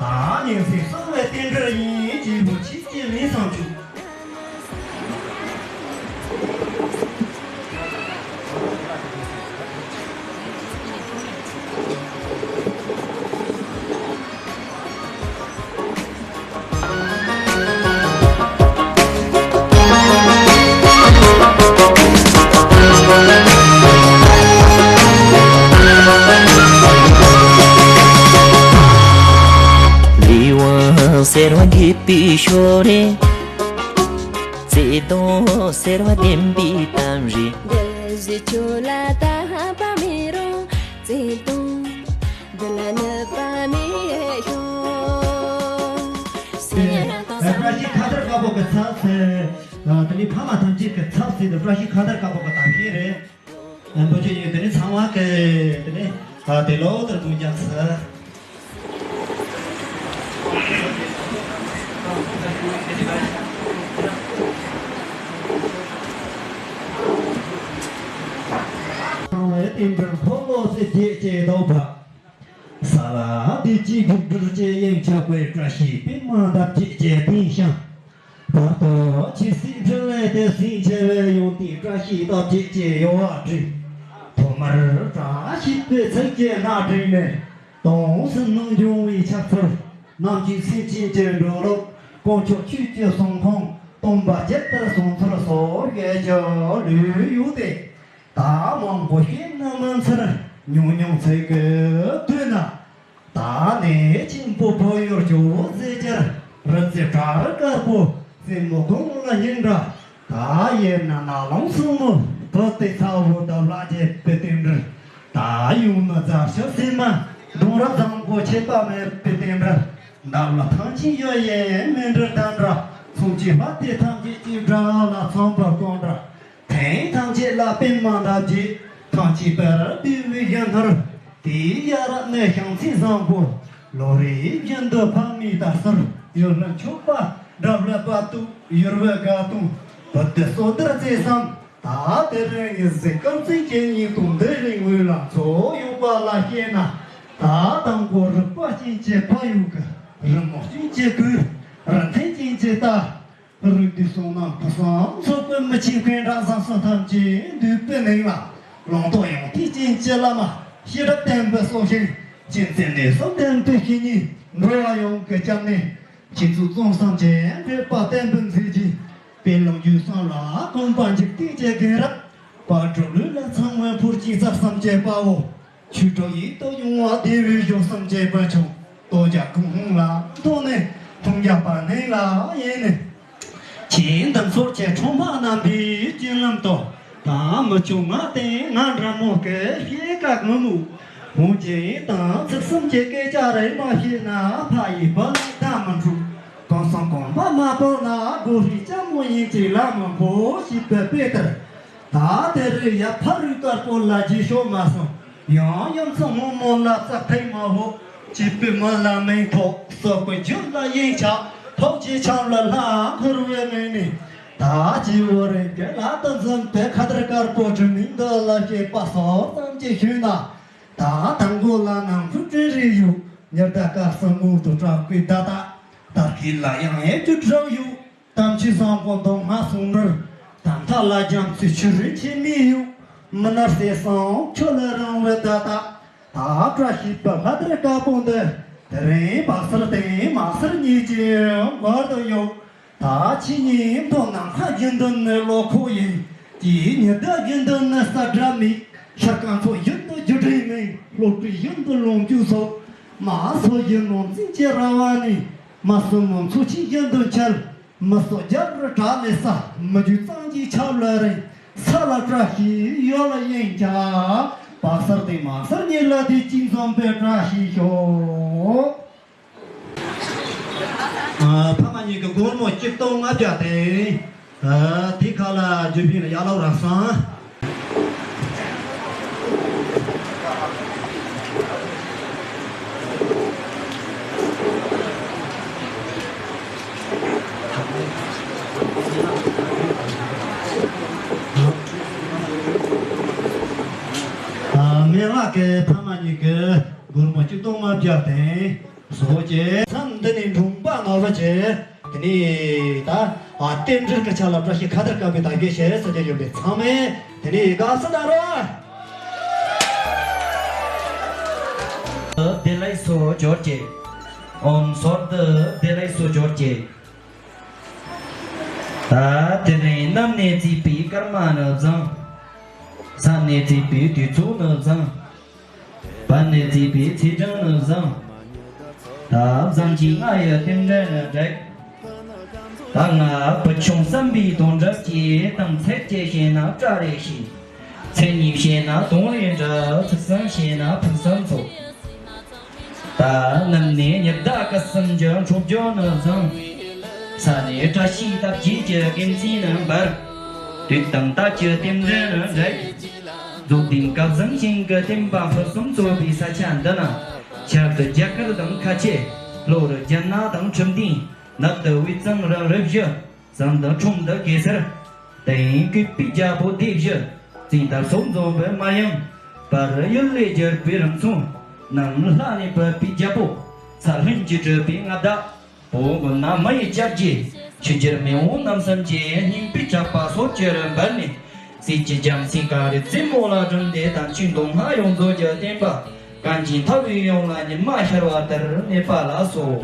ད་ཉིན་སྲིབ་གསང་བའི་རྟེན་འབྲེལ་ཡིན། སྐྱེས་བུ་ཁྱེད་ཀྱི་ལུས་སམ་ཆུ། ལས་དབང་གསལ་བ་འགྱེད་པའི་ཞོར་རེ། བརྩེ་དུང་གསལ་བ་ལྡན་པའི་གཏམ་རེད། འདི་བཞིན་ཁྱོད་ལ་དད་པ་མེད་རུང་། བརྩེ་དུང་འདི་ལ་གནས་པ་མེད་ཤོག་བཀྲ་ཤིས་ཁ་དར་དཀར་པོ་གི་ཚབ་ཟེར། དེ་ནས་ཕ་མ་ཐམས་ཅད་ཀྱི་ཚབ་ཟེར་དུས་བཀྲ་ཤིས་ཁ་དར་དཀར་པོ་གི་གཏམ་བཤད་རེད། འབུལ་རྒྱུ་ཡོད། དེ་ནས་ཚང་མ་གི་དེ་ནས་དེ་ལོ་ལྟར་དུ་རྒྱག་ས། ཚང་མའི་རྟེན་འབྲེལ་འཁོར་ལོ་ཚེ་བརྒྱད་ཅེས་བསྟོད་པ། ས་ལ་བདེ་སྐྱིད་རྒྱུ་འབྲུར་བཅས་ཡིན་ཆགས་པའི་བཀྲ་ཤིས་པད་མ་འདབ་བརྒྱད་ཅན་དེང་ཞིང་། བར་དུ་ཆོས་སྲིད་འཕྲིན་ལས་དེ་སྲིད་འཆར་བའི་ཡོན་ཏན་བཀྲ་ཤིས་རྟགས་བརྒྱད་ཅན་ཡོད་པ་བྲིས། ཐོག་མར་བཀྲ་ཤིས་པའི་ཚིགས་བཅད་སྣ་བསྒྲིགས་ནས། དུང་སེམས་ནང་འབྱུང་བའི་ཕྱག་འཚལ། རྣམ་དཔྱོད་སེམས་ཅན་གྱི་འགྲོ་ལུགས། དཀོན་མཆོག་ཆོས་ཀྱི་གསུང་འཕྲིན། སྟོན་པ་ཇི་ལྟར་གསུངས་ཚུལ་སོགས་ཡོད་ཀྱང་ལོས་ཡོད་དེ། ད་མང་པོ་བཤད་ན་མི་ཚར། ཉུང་ཉུང་ཚིག་གིས་བསྡུས་ན། ད་ནི་ཆེན་པོ་བོད་ཡུལ་ཇོ་བོ་རྗེ་རྩེ་གྲར་དཀར་པོ་རྩེ་མོ་དགུང་ལ་སྙིང་འདྲ། ད་ཡིན་ན་ནགས་ལུང་སྲིན་མོ་ བུ་དེ་ཚ་བོ་འདབ་ལགས་བརྒྱད་པའི་རྟེན་འབྲེལ། ད་ཡོང་ནི་རྫ་ཤོད་སེམས་མ་འབྲོང་ར་བཟང་པོ་ཆད་པ་མེད་པའི་རྟེན་འབྲེལ། འདབ་ལ་ཐང་ཆེན་གཡུ་ཡི་མཎྜལ་འདྲ་འདྲ། མཚུངས་ཀྱི་ལྷ་དེ་ཐམས་ཅད་ཀྱི་འདྲ་ལ་མཚོན་པ་གང་འདྲ། ཐེངས་ཐམས་ཅད་ལ་པདྨ་འདབ་བརྒྱད། ཐང་ཆེན་པར་བསྡུས་པའི་གཞོན་ནུར། དེའི་ཡ་རབས་ནས་ཤིང་ཚིག་བཟང་པོ། ལོ་རེའི་བཞིན་དུ་ཕ་མའི་དར་སར། གཡུ་ལྷ་མཆོད་པ་འདྲ་བ་པ་ཏུ་ཡུར་བའི་དགའ་སྟོན། བུ་དེ་སོ་དར་རྩེ་བསམ། ད་དེ་རིང་ངས་གཟིགས་སྐར་ཚིག་གི་སྙིང་དུ་འདི་རིང་ངོས་ལ་འཚོ་ཡོང་པ་ལ་བཤད་ན། ད་དང་པོ་རིག་པ་ཅན་གྱི་ཕ་ཡུལ་གྱི་རི་མོ་ཅན་གྱི་གོས། རི་མཐིལ་ཅན་གྱི་རྟ། རིགས་དུས་སོང་ན་ཕུ་སང་ཚོགས་པའི་མི་ཆེན་མཁན་གྲྭ་བཟང་སོགས་ཐམས་ཅད་འདུས་པའི་ནང་ལ། ལུང་རྟོགས་ཡང་ཐིག་ཅན་གྱི་བླ་མ་ཤེས་རབ་བསྟན་པའི་སྲོག་ཤིང་། ཅན་ཚེ་གནས་སུ་བསྟན་པའི་བཤེས་གཉེན་འགྲོ་བ་ཡོངས་ཀྱི་སྐྱབས་གནས། ཁྱེད་ཚོ་གཙང་གསུམ་གྱི་འཕྲད་པ་བསྟན་པའི་མཛེས་རྒྱན། དཔེ་ལུང་རྒྱུད་གསུམ་ལ་གོམས་པ་འཇིག་རྟེན་གྱི་རྒན་རབས། དཔལ་སྤྲུལ་ལུས་ལ་ཚང་བའི་ཕུར་གྱི་རྩ་གསུམ་གྱི་དཔའ་བོ། ཆོས་གྲོགས་ཡིད་དུ་འོང་བ་བདེ་བའི་གཞུང་གསུམ་གྱི་དཔལ་ཆུང་། ལྟོ་རྒྱག་ཀུན་སློང་ལ་ལྟོས་ནས་འཐུང་རྒྱག་པ་ནས་ལ་ཡིན་ནས། ཁྱེད་འདི་ཚོར་ཁྱེད་ཁྲོམ་པ་རྣམ་པའི་སྤྱན་ལམ་དུ། ད་མི་ཆུང་ང་སྟེང་ང་འདྲ་མོ་སྐད་ཤེས་ཀ་ངུ་མོ། འོན་ཀྱང་ད་ཚིག་གསུམ་གྱི་སྐད་ཆ་རེ་མ་བཤད་ན་ཕ་ཡི་བུ་ལ་ད་མི་འགྲོ། གང་སང་གོམ་པ་མ་སྤོར་ན་སྒོ་རིགས་ལྕམ་མོ་ཡིན་གྱི་ལ་མི་འཕོ་ཞེས་པའི་དཔེ་ལྟར། ད་དེ་རིང་ཡབ་ཕ་རུས་དཀར་པོ་ལ་རྗེས་ཤོག་མ་སོང་། ཡང་ཡུམ་ཚོ་སྔོན་མོ་ལ་རྩ་ཐེངས་མ་ཧོ། སྐྱེས་པའི་མི་ལ་མིང་ཐོགས་སོག་པོའི་རྒྱུད་ལ་ཡིན་ཆ་ཐོག་ཆེ་ཆང་ལ་ལྷ་འཁོར་བའི་ངོས་ནས། ད་སྐྱེས་བུ་རིགས་ཀྱི་བླ་དང་འཛིན་པའི་ཁ་དར་དཀར་པོ་སྒྲིག་མིང་འདི་ལ་བཤད་པ་སོགས་ཙམ་གྱིས་ཞུས་ན། ད་དང་པོ་ལ་ནང་ཁུལ་སྤྲིན་རེ་ཡོད། ཉི་ཟླ་སྐར་གསུམ་ངོ་དུ་གྲགས་པའི་ཟླ་དག་དར་གྱི་ལ་ཡང་ཡལ་གྱི་གྲགས་ཡོད། དམ་ཆོས་བཟང་པོ་མདོ་སྔགས་ཟུང་འབྲེལ། དམ་ཐག་ལ་རྒྱ་མཚོའི་ཆུ་རུད་ཆེན་མོ་ཡོད། མི་ནག་སེ་སང་ཁྱོད་ལ་རིང་བའི་ཟླ་དག་ད་བཀྲ་ཤིས་པའི་ལྷ་དར་དཀར་པོ་འདི། དེ་རིང་བག་གསར་སྟེང་མ་གསར་གཉིས་ཀྱི་བར་དུ་ཡོད། ད་ཕྱི་ཉིན་མདོ་ནམ་མཁའ་རྒྱུན་དུ་ནི་བློ་ཁོག་ཡིན། དེའི་ཉི་ཟླ་རྒྱུན་དུ་ནི་ས་དགྲ་མེད། ཤར་རྐང་ཚོགས་རྒྱུན་དུ་རྒྱུ་འབྲས་མིན། ལྷོ་སྤྲིན་རྒྱུན་དུ་ལོངས་སྤྱོད་སོགས། མ་སོགས་ཀྱི་ནོར་འཛིན་གྱི་ར་བ་ནི། མ་སོགས་མང་ཚོགས་ཀྱི་རྒྱུན་དུ་འཆལ། མི་སོགས་རྒྱལ་བུ་གྲགས་མེད་ས། མི་རྒྱུད་གཙང་གི་ཆབ་ལ་རིང་། ས་ལ་བཀྲ་ཤིས་ཡོད་ལ་ཡིན་ཀྱང་། བག་གསར་དེ་མ་གསར་གཉིས་ལ་དེ་གཅིག་འཛོམས་པའི་བཀྲ་ཤིས་ཤོག་ཨ། ཕ་མ་གཉིས་ཀྱི་སྒོར་མོ་གཅིག་སྟོང་ལྔ་བརྒྱ་དེ། ཨ། དེ་ཁ་ལ་རྒྱུ་བིན་ལ་ཡར་ལོག་རག་སོང་། ཨ། མེ་ལགས་ཀྱི་ཕ་མ་གཉིས་ཀྱི་སྒོར་མོ་གཅིག་སྟོང་ལྔ་བརྒྱ་དེ། བཟོ་བྱེད། མཚམས་འདི་ནས་འབྲོང་པ་ནོར་བ་བྱེད། དེ་ནས་ད། ཨ། རྟེན་འབྲེལ་གྱི་ཆ་ལ་བཀྲ་ཤིས་ཁ་དར་དཀར་པོའི་བདག་གིས་ཞལ་གསོ་རྒྱུ་ཡོད་པའི་ཚང་མས་དེ་ནས་དགའ་བསུ་གནང་རོགས། བདེ་ལེགས་སུ་འབྱོར་གྱིས། ཨོམ་སོར་དུ་བདེ་ལེགས་སུ་འབྱོར་གྱིས། ད་དེ་རིང་གནམ་ནས་བརྩིས་པའི་སྐར་མ་ནི་བཟང་། མཚམས་ནས་བརྩིས་པའི་དུས་ཚོད་ནི་བཟང་། བར་ནས་བརྩིས་པའི་ཚེས་གྲངས་ནི་བཟང་། ད་བཟང་གི་ང་ཡི་རྟེན་འབྲེལ་ནི་འགྲིག་ད་ང་བུ་ཆུང་བསམ་པའི་དོན་འགྲུབ་ཀྱི་དང་ཚིག་གཅིག་བཤད་ན་སྐྲ་རེ་ཞིག་ཚིག་གཉིས་བཤད་ན་དོན་རེ་འགྲུབ། ཚིག་གསུམ་བཤད་ན་ཕུགས་བསམ་རྫོགས། ད་གནམ་ནས་ཉི་ཟླ་སྐར་གསུམ་གྱི་འཕྲོ་བརྗོད་ནི་བཟང་། ས་ནས་བཀྲ་ཤིས་རྟགས་བརྒྱད་ཀྱི་དགེ་མཚན་ནི་འབར། དུས་དང་རྟགས་ཀྱི་རྟེན་འབྲེལ་ནི་འགྲིག་རྫོགས་ལྡན་སྐལ་བཟང་ཞིང་གི་བསྟན་པ་ཕུན་སུམ་ཚོགས་པའི་ས་ཆ་འདི་ན། ཆར་དུ་རྒྱ་གར་དང་ཁ་ཆེ། ལྷོ་རུ་རྒྱ་ནག་དང་ཁྲིམས་ལྡན། ནགས་དུ་དབུས་གཙང་རི་རབ་བཞི། བྱང་དུ་ཁྲོམ་དུ་གེ་སར། སྟེང་སྐུད་པའི་རྒྱལ་པོ་སྡེ་བཞི། བཙན་དར་སོགས་འཛོམས་པའི་དམར་གཡང་། བར་གཡུལ་ལས་གྱུར་པའི་རང་ཚོ། ནམ་ལྷ་ནས་བབས་པའི་རྒྱལ་པོ། ས་ལྷུན་གྱིས་གྲུབ་པའི་མངའ་བདག་པོ་མགོན་ན་མི་ཡི་སྐྱབས་རྗེ། ཆོས་རྒྱལ་མེས་དབོན་རྣམ་གསུམ་གྱི་སྙིང་པོའི་གྲགས་པ་སོགས་ཀྱིས་རིམ་པར་ནས། སྲིད་ཀྱི་རྒྱལ་མཚན་གངས་རི་རྩེ་མོ་ལ་དྲངས་ཏེ་དམ་ཆོས་མདོ་སྔགས་ཡོངས་རྫོགས་ཀྱི་བསྟན་པ། གངས་ཅན་ལྷ་བའི་ཡུམ་ལ་ཉི་མ་ཤར་བ་ལྟར་གནས་པ་ལ་སོགས།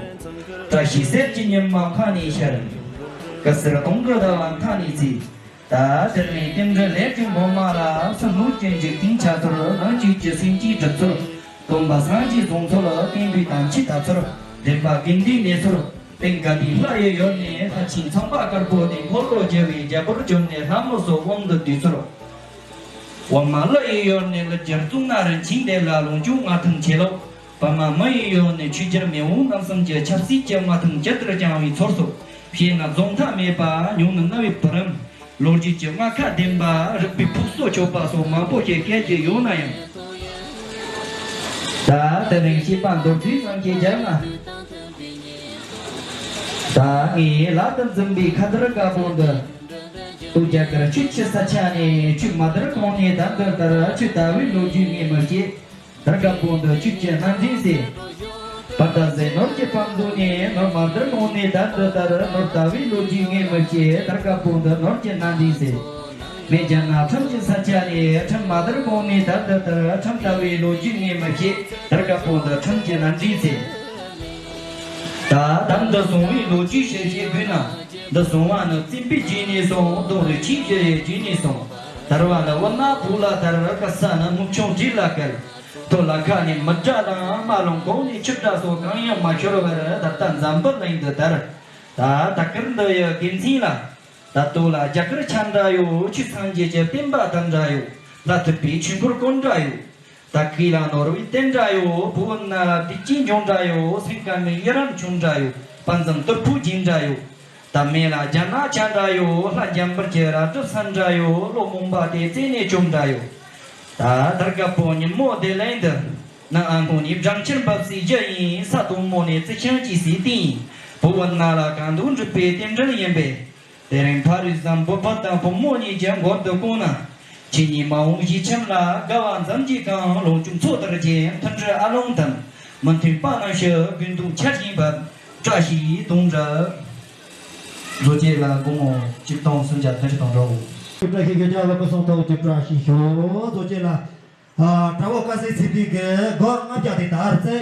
བཀྲ་ཤིས་གསེར་གྱི་ཉི་མ་ཁ་ནས་ཤར། སྐུ་གསལ་སྟོང་གི་ཟླ་བ་མཐའ་ནས་ཚེས། ད་དེ་རིང་རྟེན་འབྲེལ་ལེགས་བྱུང་སྒོ་མ་ལ། སྲིན་མོ་ཅན་གྱི་རྟིང་ཆ་ཚོར། ནང་བཅུད་ཀྱི་སེམས་ཀྱི་གྲུབ་ཚུལ། སྟོན་པ་སངས་རྒྱས་གསུང་ཚུལ། བསྟན་པའི་དམ་ཆོས་དར་ཚུལ། འདྲེན་པ་དགེ་འདུན་གནས་ཚུལ། སྟེང་དགའ་ལྡན་ལྷ་ཡི་ཡུལ་ནས། ལྷ་ཆེན་ཚངས་པ་དཀར་པོ་དེ། འཁོར་ལོ་བསྒྱུར་བའི་རྒྱལ་པོར་གྱུར་ནས། ལྷ་མི་སོགས་དབང་དུ་བསྡུས་ཚུལ། འོ་མ་ལོ་ཡི་ཡོར་ནས་ལ་རྒྱར་བཙུགས་ན་རིན་ཆེན་དེ་ལ་ལོངས་སྤྱོད་མངའ་ཐང་ཆེ་ལོ། པདྨ་མི་ཡི་ཡོར་ནས་ཆོས་རྒྱལ་མེས་དབོན་རྣམ་གསུམ་གྱི་ཆབ་སྲིད་ཀྱི་མངའ་ཐང་ཇི་ལྟར་བསྐྱངས་པའི་ཚོར་སོགས་བཤད་ན་རྫོགས་མཐའ་མེད་པ། ཉུང་ན་རྣ་བའི་བུ་རམ། ལོ་རྒྱུས་ཀྱི་རྨ་ཁ་ལྡན་པ། རིག་པའི་ཕུགས་གསོ་ཆོད་པ་སོགས་མང་པོ་ཞིག་བཤད་རྒྱུ་ཡོད་ན་ཡང་། ད་དེ་རིང་བཤད་པ་མདོར་བསྡུས་ཙམ་ཞིག་བརྗོད་ན། ད་ངས་ལག་ཏུ་འཛིན་པའི་ཁ་དར་དཀར་པོ་འདི། སྟོད་རྒྱ་གར་ཆོས་ཀྱི་ས་ཆ་ནས་ཆོས་མ་དར་གོང་ནས་ད་འདི་ལྟར་ཆོས་དར་བའི་ལོ་རྒྱུས་ངས་མི་ཤེས། དར་དཀར་པོ་འདི་ཆོས་ཀྱི་སྣ་འདྲེན་ཟེར། བར་ད་ཟེར་ནོར་གྱི་པང་དུ་ནས་ནོར་མ་དར་གོང་ནས་ད་འདི་ལྟར་ནོར་དར་བའི་ལོ་རྒྱུས་ངས་མི་ཤེས། དར་དཀར་པོ་འདི་ནོར་གྱི་སྣ་འདྲེན་ཟེར། མེད་ཀྱང་ན་ཁྲིམས་ཀྱི་ས་ཆ་ནས་ཁྲིམས་མ་དར་གོང་ནས་ད་འདི་ལྟར་ཁྲིམས་དར་བའི་ལོ་རྒྱུས་ངས་མི་ཤེས། དར་དཀར་པོ་འདི་ཁྲིམས་ཀྱི་སྣ་འདྲེན་ཟེར། ད་ད་འདི་སོང་བའི་ལོ་རྒྱུས་ཞིག་བཤད་དགོས་ན། འདི་སོང་བ་ནི་བཙན་པོའི་རྗེས་ནས་སོང་། གདོང་རིས་ཆེན་བཞི་ཡི་རྗེས་ནས་སོང་། དར་བ་ལ་བུ་ན་བུ་ལ་དར། དཀར་ས་ནི་སྨུག་ཆུང་བྲིས་ལ་བཀལ། ཐོད་ལ་ཁ་ནས་མི་དགྲ་དང་། རྨ་ལུང་གོང་ནས་ཆུ་དགྲ་སོགས་གང་ཡང་མ་ཤོར་བར་ད་ལྟ་འཛམ་བུ་གླིང་དུ་དར། ད་ད་གར་འདི་ཡི་དགེ་མཚན་ལ། ད་ལྟོ་ལ་རྒྱ་གར་ཆ་འདྲ་ཡོད། ཆོས་སངས་རྒྱས་ཀྱི་བསྟན་པ་དར་འདྲ་ཡོད། ལ་ཐུབ་པའི་ཆོས་འཁོར་བསྐོར་འདྲ་ཡོད། ད་གི་ལ་ནོར་བུའི་རྟེན་འདྲ་ཡོད། བུ་བོ་ན་ལ་བདེ་སྐྱིད་འབྱུང་འདྲ་ཡོད། སེང་དཀར་མོའི་ཡི་རངས་བྱུང་འདྲ་ཡོད། དཔལ་འཛོམས་དོལ་པོའི་རྗེས་འདྲ་ཡོད། ད་མེ་ལ་རྒྱ་ནག་ཆ་འདྲ་ཡོད། ལྷ་འཇམ་དཔལ་གྱི་རལ་གྲི་ས་འདྲ་ཡོད། བློ་རྨོངས་པ་དེ་རྩད་ནས་གཅོད་འདྲ་ཡོད། ད་དར་དཀར་པོ་ཉིན་མོ་བདེ་ལེགས་འདི། ནི་ཨ་སྔོན་ནས་སྦྲང་ཆར་འབབ་སའི་རྒྱུ་ཡིན། ས་དོང་མོ་ནས་རྩི་ཤིང་སྐྱེས་སའི་རྟེན་ཡིན། བུ་བོ་ན་ལ་གང་དུ་འགྲུབ་པའི་རྟེན་འབྲེལ་ཡིན་པས། དེ་རིང་ཕ་རོལ་ཟམ་བུ་ཕ་དང་བུ་མོ་གཉིས་ཀྱི་མགུར་དུ་བསྐོང་ན། ཁྱེད་གཉིས་མ་འོངས་གཞིས་ཁྱིམ་ལ་དགའ་བ་འཛོམས་རྒྱུ་གང་། ལོངས་སྤྱོད་འཚོ་དར་རྒྱུ་མཐུན་སྒྲིལ་ཨ་ལོང་དང་། མི་མཐུན་པ་རྣམས་ཞི་དགོས་འདུག་ཆར་ཞིང་བབ་བཀྲ་ཤིས་དུང་འདྲ། མཛོད་ཅེས་ལ་སྒོར་མོ་གཅིག་སྟོང་སུམ་བརྒྱ་ཐམ་ཅིག་དང་འགྲོ། བཀྲ་ཤིས་ཤོད་ཅག་ལ་སྐུ་གསུང་ཐུགས་ཀྱི་བཀྲ་ཤིས་ཤོད། མཛོད་ཅེས་ལ། ཨ། གྲྭ་བ་དཀར་གསལ་ཚེ་བརྟན་གྱི་སྒོར་ལྔ་བརྒྱ་དེ་དར་རྩེ།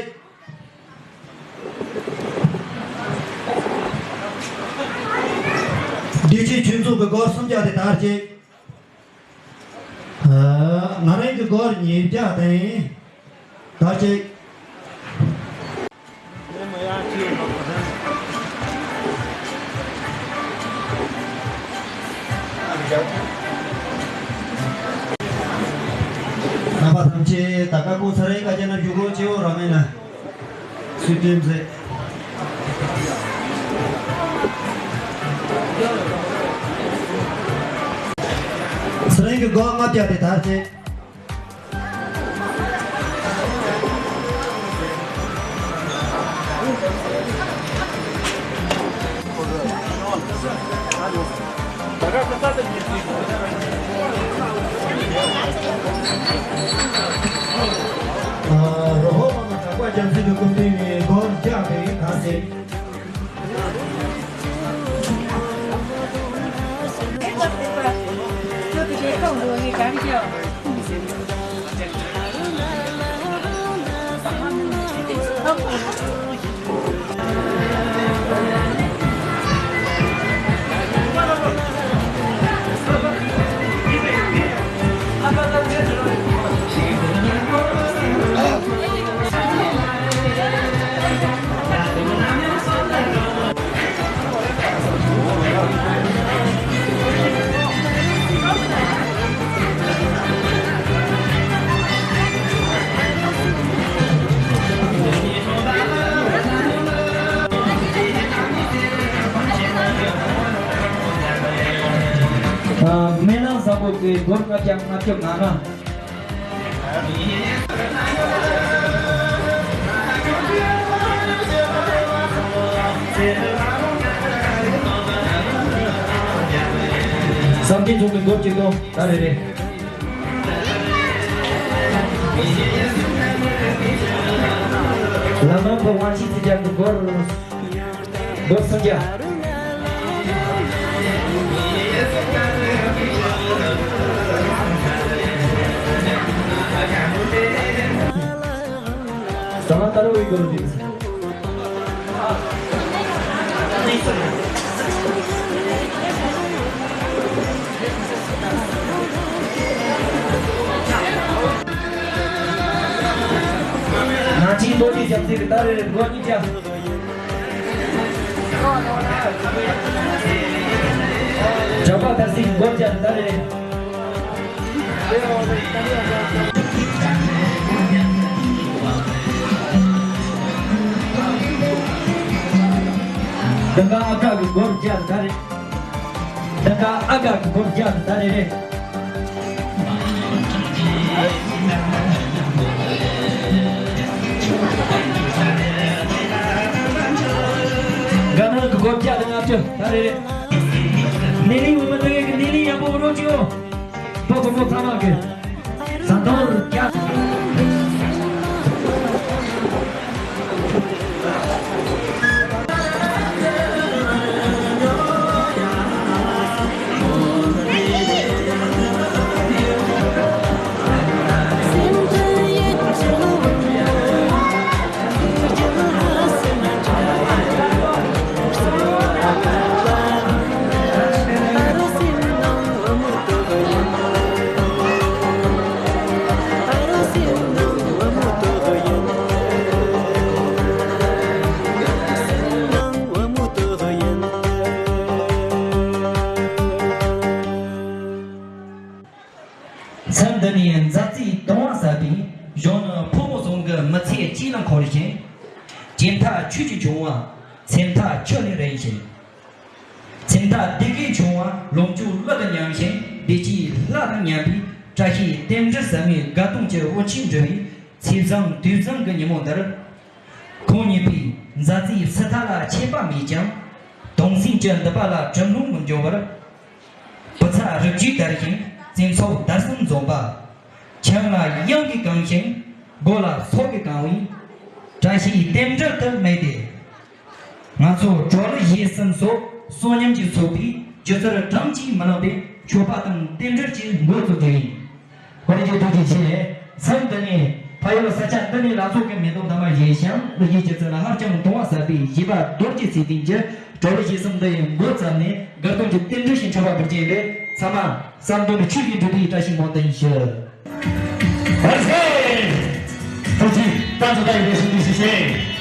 བདེ་ཆེན་ཆོས་མཚོ་གི་སྒོར་སུམ་བརྒྱ་དེ་དར་རྩེ། ཨ། ང་རང་གི་སྒོར་ཉིས་བརྒྱ་དེ་དར་རྩེ། རྣམ་པ་ཐམས་ཅད་ད་ཀ་ཀོ་ཚ་རེ་ཀ་ཅན་ན་བཞུགས་རོགས་བྱེད། འོ་ར་མེད་ན་སུས་སྟོན་མཛད། ཚེ་རིང་གི་སྒོར་ལྔ་བརྒྱ་དེ་དར་རྩེ། ཨ། རོ་ཧོ་མ་མ་གྲགས་པ་རྒྱ་མཚོའི་སྐུ་མདུན་ནས་སྒོར་བརྒྱ་དེ་དར་རྩེ། སྨན་བླ་བཟང་པོ་གི་སྒོར་ལྔ་བརྒྱ་ལྔ་བཅུ་ང་ལྔ། བསམ་གཏན་ཚོགས་པའི་སྒོར་གཅིག་སྟོང་། ད་རེ་རེ། ལམ་རིམ་པ་དབང་ཆེན་ཚེ་རྒྱལ་གྱི་སྒོར། སྒོར་སུམ་བརྒྱ། ཟ་མ་ཏ་རུ་བའི་སྒོར་བདུན། ནང་ཆེན་རྡོ་རྗེ་རྒྱལ་མཚན་གྱི་ད་རེ་རེ་སྒོར་ཉིས་བརྒྱ། གྲྭ་པ་དར་སྲིད་སྒོར་བརྒྱ་ད་རེ་རེ། འདི་ག་ཨ་ཁ་གི་སྒོར་བརྒྱ་ད་རེད། འདི་ག་ཨ་ཁ་གི་སྒོར་བརྒྱ་ད་རེད་རེད། ག་ནང་གི་སྒོར་བརྒྱ་དང་ལྔ་བཅུ་ད་རེད་རེད། ནི་ལི་འོ་མ་ད་གི་ནི་ལི་ཡག་པོ་རོགས་བྱོས། པོ་པོ་པོ་ཚང་མ་གི་ཟ་འཐུང་རྒྱ། མཚམས་འདི་ནས་མཛའ་བརྩེའི་དུང་བ་ཟབ་པའི་གཞུང་ནི་ཕོ་མོ་ཟུང་གི་མི་ཚེ་གཅིག་ལ་འཁོར་ཞིང་། སྐྱེ་མཐའ་ཆོས་ཀྱི་འབྱུང་བ། ཚེ་མཐའ་ཆོས་ལས་རིང་ཞིང་། ཚེ་མཐའ་བདེ་དགེ་འབྱུང་བ་ལོངས་སྤྱོད་ཀླུ་དང་མཉམ་ཞིང་བདེ་སྐྱིད་ལྷ་དང་མཉམ་པའི་བཀྲ་ཤིས་རྟེན་འབྲེལ་ཟབ་མོའི་དགའ་སྟོན་གྱི་འོད་ཆེན་འབྲི་བའི་ཚེས་བཟང་དུས་བཟང་གི་ཉིན་མོ་འདིར། ཁོང་གཉིས་པོའི་མཛའ་བརྩེའི་སྲིད་མཐའ་ལ་ཆད་པ་མེད་ཅིང་། གདུང་སེམས་ཀྱི་མདུད་པ་ལ་གྲིབ་ལྷུང་མི་འབྱུང་བར། བུ་ཚ་རིགས་རྒྱུད་དར་ཞིང་བཙན་ཚོགས་དར་གསུམ་འཛོམས་པ། ཆང་ལ་གཡང་གིས་གང་ཞིང་སྒོ་ལ་སོག་གིས་གང་བའི། བཀྲ་ཤིས་རྟེན་འབྲེལ་དུ་སྨྲས་ཏེ། ང་ཚོ་གྲོགས་ལ་ཞེ་གསུམ་སོགས་བསོད་སྙོམས་ཀྱིས་ཚོགས་པའི་སྒྱུ་རྩལ་གྲངས་ཀྱིས་མི་ལང་བའི་མཆོད་པ་དང་རྟེན་འབྲེལ་གྱི་འགོ་བཙུགས་རྒྱུ་ཡིན། ཧོ་རེ་ཀྱི་ཐུགས་རྗེ་ཆེ། མཚམས་འདི་ནས་ཕ་ཡུལ་ས་ཆ་འདི་ནས་ལ་སོགས་ཀྱི་མེ་ཏོག་འདབ་མ་བཞད་ཞིང་ལོ་རྒྱུས་ཀྱི་ཚུལ་ལ་ཧ་ཅང་དུང་བ་ཟབ་པའི་བཞད་པ་རྡོ་རྗེ་ཚེ་བརྟན་གྱི་གྲོགས་ལ་ཞེ་གསུམ་འདི་ཡི་འགོ་བརྩམས་ནས་དགའ་སྟོན་གྱི་རྟེན་འབྲེལ་ཞིག་འཁྲབ་པ་འབུལ་གྱི་ཡིན་པས་ཚང་མ་བསམ་དོན་ཆོས་ཀྱི་འགྲུབ་པའི་བཀྲ་ཤིས་སྨོན་འདུན་ཞུ། ཨ་ཙི། ཐུགས་རྗེ་ཆེ། ད་ཚོ་ད་ཡིན་པའི་ཞུ་འདི་ཞུ་ཞེས།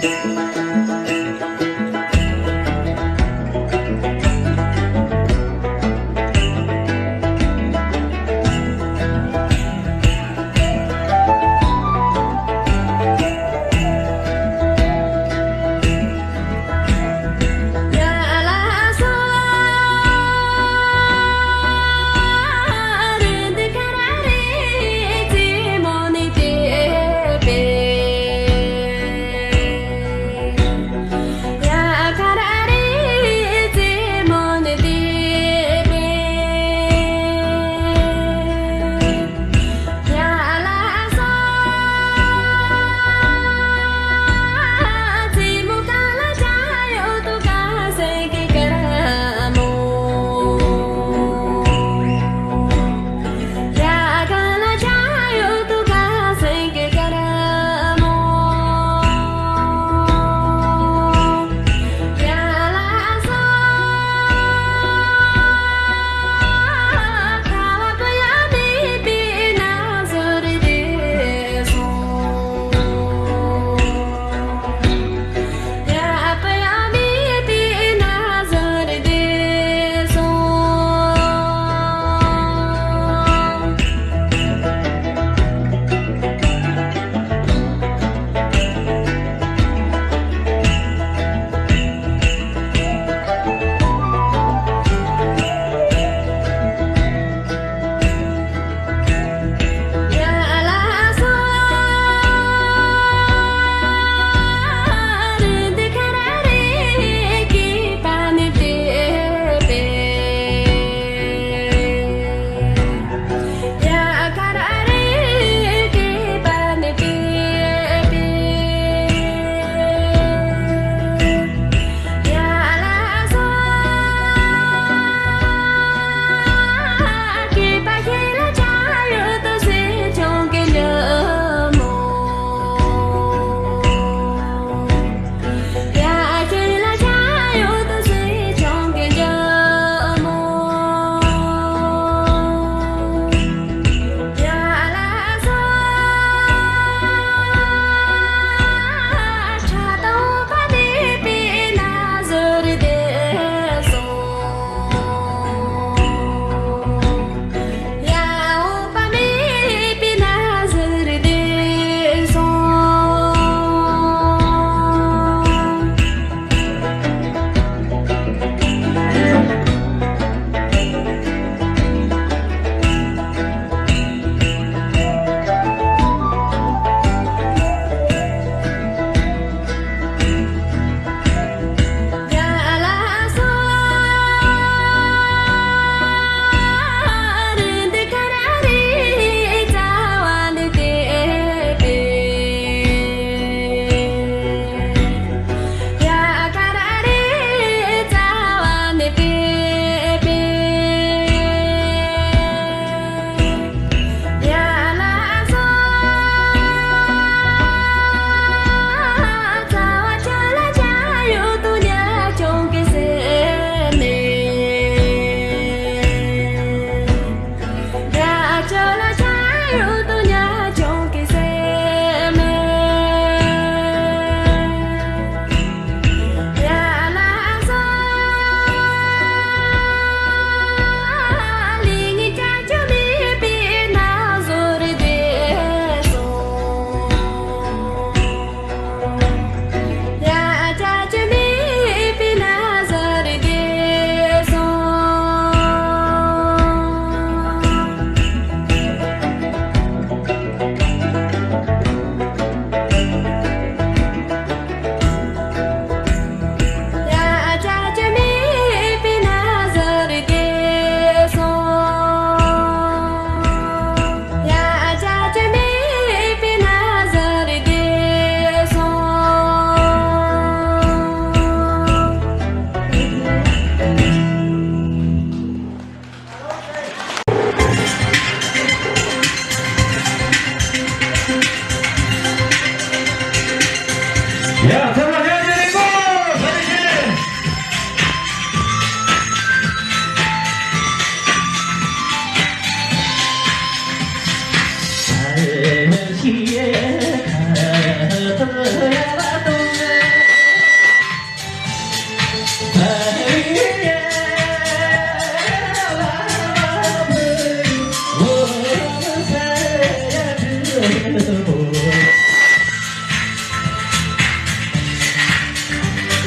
ཡ།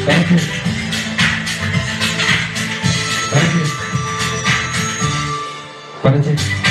Thank you. Thank you. Thank you.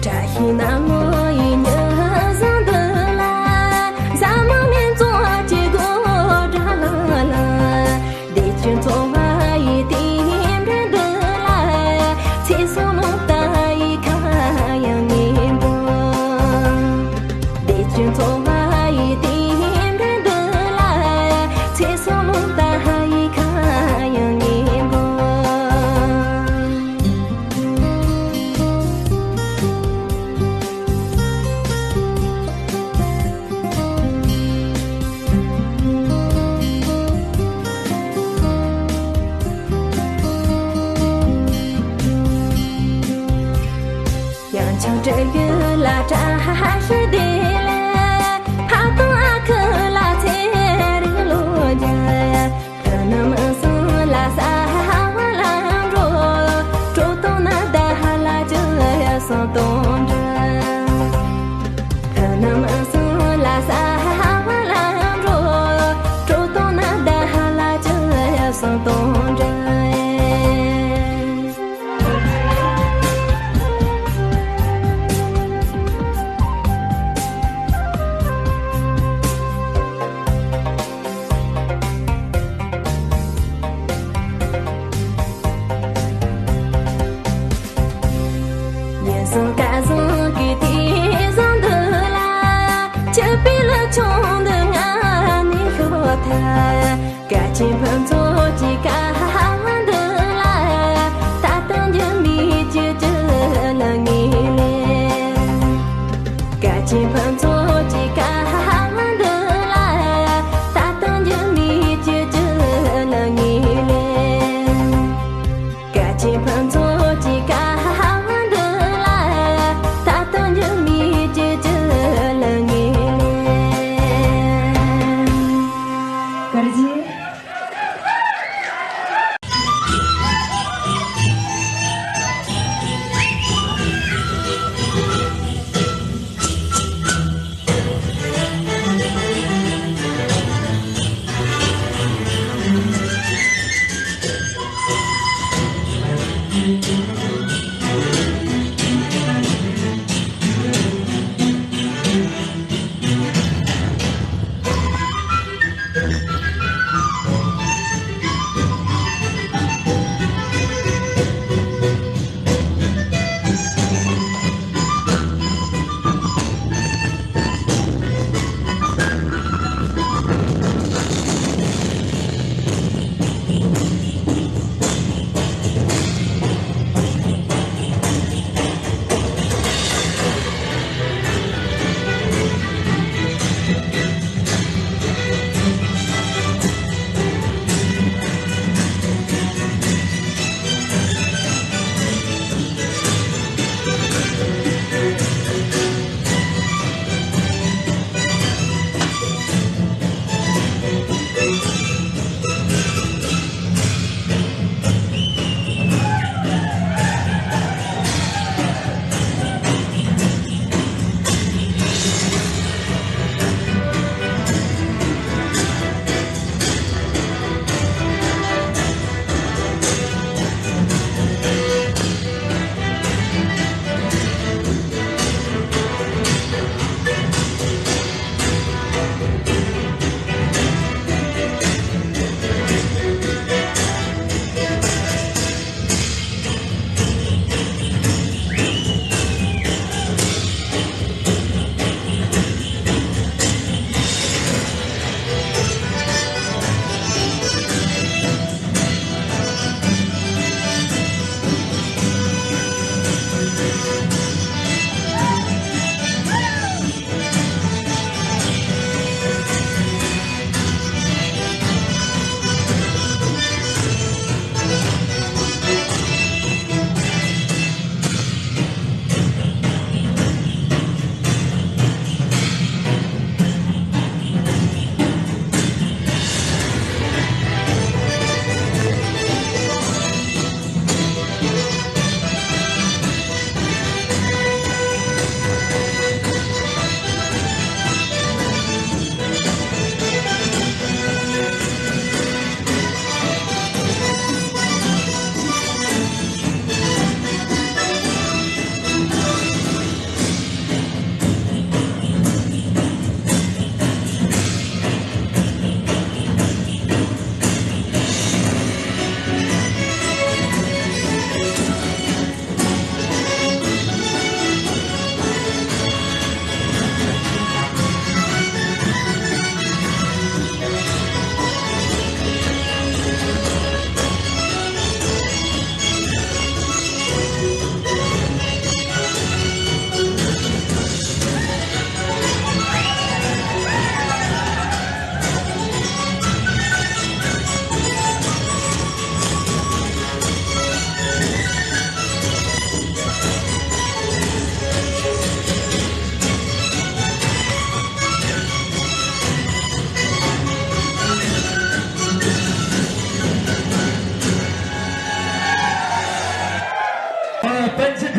བཀྲ་ཤིས་ནམ་ལོ་ཡི་ཉི་ཟླ་འདི་ལ། བཟང་མོ་ངན་ཚོགས་ཀྱི་སྒོ་འགྲམ་ལ། བདེ་སྐྱིད་འཚོ་བ་ཡི་དེའི་འགྲམ་འདི་ལ། ཚེ་སྲོག་རླུང་རྟ་ཡི་ཁ་གཡང་ངེས་འགྲོ། བདེ་སྐྱིད་འཚོ་བ་ཡི་དེའི་འགྲམ་འདི་ལ། ཚེ་སྲོག་རླུང་རྟ་ཡི་ཁ་གཡང་ངེས་འགྲོ། ཡང་བྱང་སྤྲུལ་ཡུལ་ལ་བཀྲ་ཤིས་བདེ་ལེགས། ཕ་དང་ཨ་ཁུ་ལ་ཚེ་རིང་ལོ་བརྒྱ། ཁྱེད་རྣམས་ཚང་ལ་གསལ་བ་ལམ་འགྲོ། སྤྲོ་དང་ན་ཟླ་ལ་ཅི་སང་དང་འདྲ། ཁྱེད་རྣམས་ཚང་ལ་གསལ་བ་ལམ་འགྲོ། སྤྲོ་དང་ན་ཟླ་ལ་ཅི་སང་དང་འདྲ། ཉིན་སང་ཀ་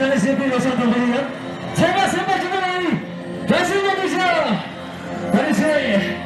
ལ་ཞེས་པའི་རོ་ཤ་དང་པོ་ཡིན། ཚོགས་པ་སེམས་པ་ཇི་ལྟར་ཡིན། བཀྲ་ཤིས་སྨོན་འདུན་ཞུ། བཀྲ་ཤིས།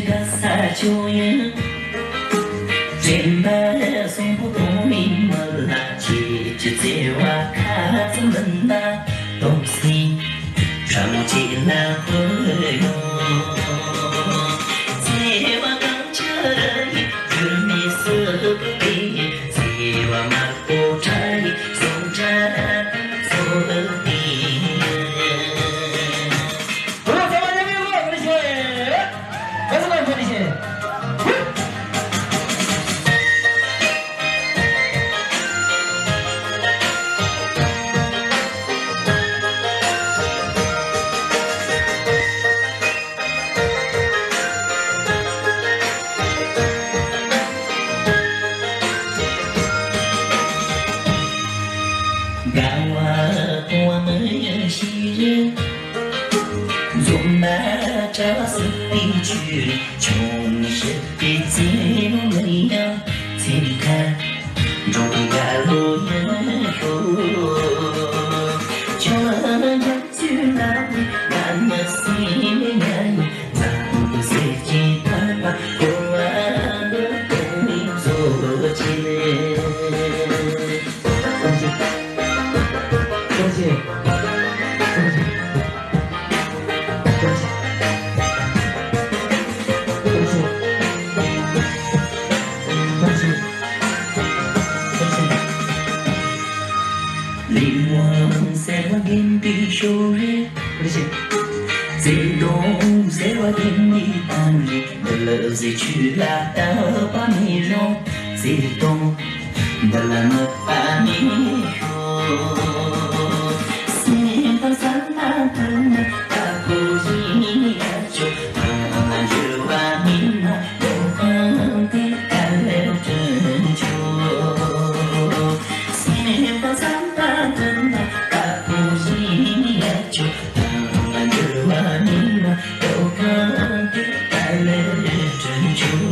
དགའ་ས་ཆུ་ཡོད། དྲན་པ་གསོན་པོ་གཏོང་བའི་མི་ལ་ཆེས་ཀྱི་བརྩེ་བ་ཁ་ཙམ་མིན་ན་སྟོང་སྲིད་ཁྲ་མོ་ཆེ་ལ་འཁོད་ཡོང་། བརྩེ་བ་གང་ཆགས་ཡིན་འགྱུར་མེད་སྲིད་པའི་བརྩེ་བ་དམར་པོ་ཁྲ་ཡི་ཟུང་འཇའ་ཚོགས་ཏེ། དགའ་བ་སྤོང་བ་མི་ཤེས་རེད། འཛོམས་ན་གྲྭ་བ་སྲིད་པའི་ཆོས་ཆུང་ངུ་ཤི་པའི་རྩེ་མོ་མི་ཡང་ཚེ་ཁ་འགྲོ་གི་དགའ་ལོ་ཡང་ཤོག་ཁྱོད་ལ་ཚུལ་ལ་ང་མི་སྲིད་ནས་ང་ཡི་ཚང་དུ་ཟེར་གྱིན་ཐར་པ་གོ་བ་འདོད་དོན་ནི་བཟོ་བྱེད་ནས། ལས་དབང་གསལ་བ་འགེམས་པའི་ཤོག་རེད། བརྩེ་དུང་གསལ་བ་འགེམས་པའི་གཏམ་རེད། འདི་ལ་གཟི་བྱུས་ལ་བཏབ་པ་མི་རུང་། བརྩེ་དུང་འདི་ལ་མི་པ་མི་ཤོག་སེམས་པ་བསམ་པ་མཐུན་ན་དཀར་པོ་ཡིན་ཡ་ཆོག་ཐང་ལ་འགྱུར་བ་མིན་ན། སེམས་པ་བསམ་པ་མཐུན་ན་དཀར་པོ་ཡིན་ཡ་ཆོག་ཐང་ལ་འགྱུར་བ་མིན་ན། སྟོད་གང་དེ་དཀའ་ལས་དྲན་ཆོག་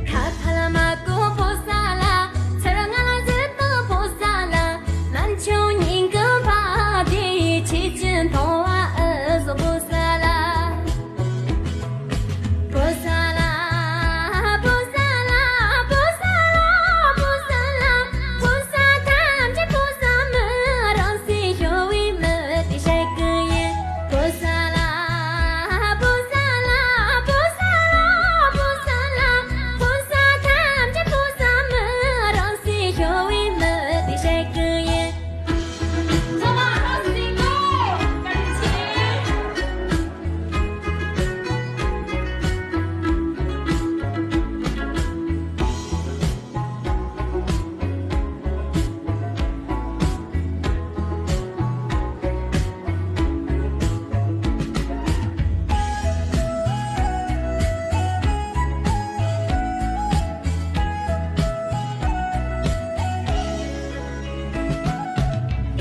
ཁ་ཐ་ལ་མ་ཀོ་ཕོ་ས་ལ། ཚར་ང་ལ་ཟེར་ཏོ་ཕོ་ས་ལ། ནམ་ཆུང་ཉིན་གུང་བར་དེ་ཆེ་ཆུང་མཐོང་བ་ཨེ་བཟོ་ཕོ་ས་ལ། ཕོ་ས་ལ། ཕོ་ས་ལ། ཕོ་ས་ལ། ཕོ་ས་ལ། ཕོ་ས་ཐམས་ཅད་ཕོ་ས་མི་རང་སྲིད་ཤོར་བའི་མི་དེ་ཤེས་ཀྱི་ཡིན། ཕོ་ས་ལ། ཕོ་ས་ལ། ཕོ་ས་ལ། ཕོ་ས་ལ། ཕོ་ས་ཐམས་ཅད་ཕོ་ས་མི་རང་སྲིད་ཤོར་བའི་མི་དེ་ཤེས་ཀྱི་ཡིན། ཚང་མ་ཧ་སི་ཀོ། བཀའ་དྲིན་ཆེ།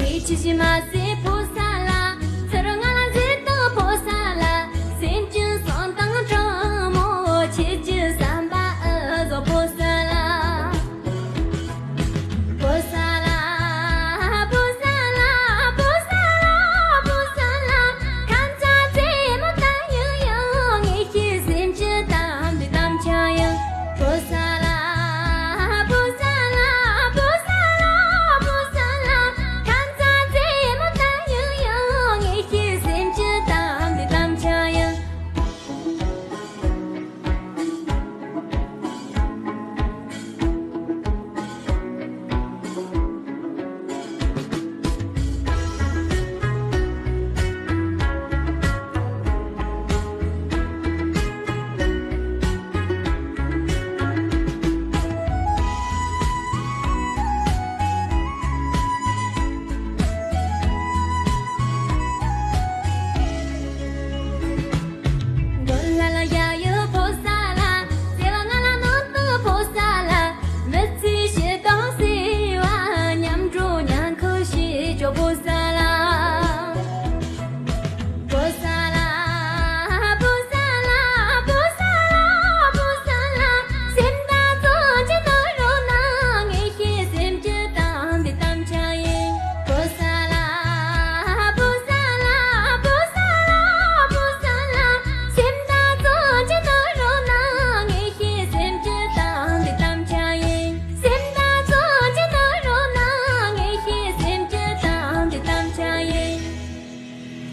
ཨེ་ཆི་ཆི་མ་སེ་ཕོ་ས་ལ། ཚུར་ང་ལ་ཟེར་ཏོ་ཕོ་ས་ལ། སེམས་ཀྱི་སང་དང་དྲང་མོ་ཆེ་ཆེ་བསམ་པ་ཨེ་བཟོ་ཕོ་ས་ལ། ཕོ་ས་ལ། ཕོ་ས་ལ། ཕོ་ས་ལ། ཕོ་ས་ལ། ཁམས་ཚ་རྩེ་མོ་ད་ཡང་ཡང་ངེད་ཀྱི་སེམས་ཀྱི་གཏམ་འདི་གཏམ་ཆ་ཡང་། ཕོ་ས་ལ། ཕོ་ས་ལ། ཕོ་ས་ལ། ཕོ་ས་ལ། ཁམས་ཚ་རྩེ་མོ་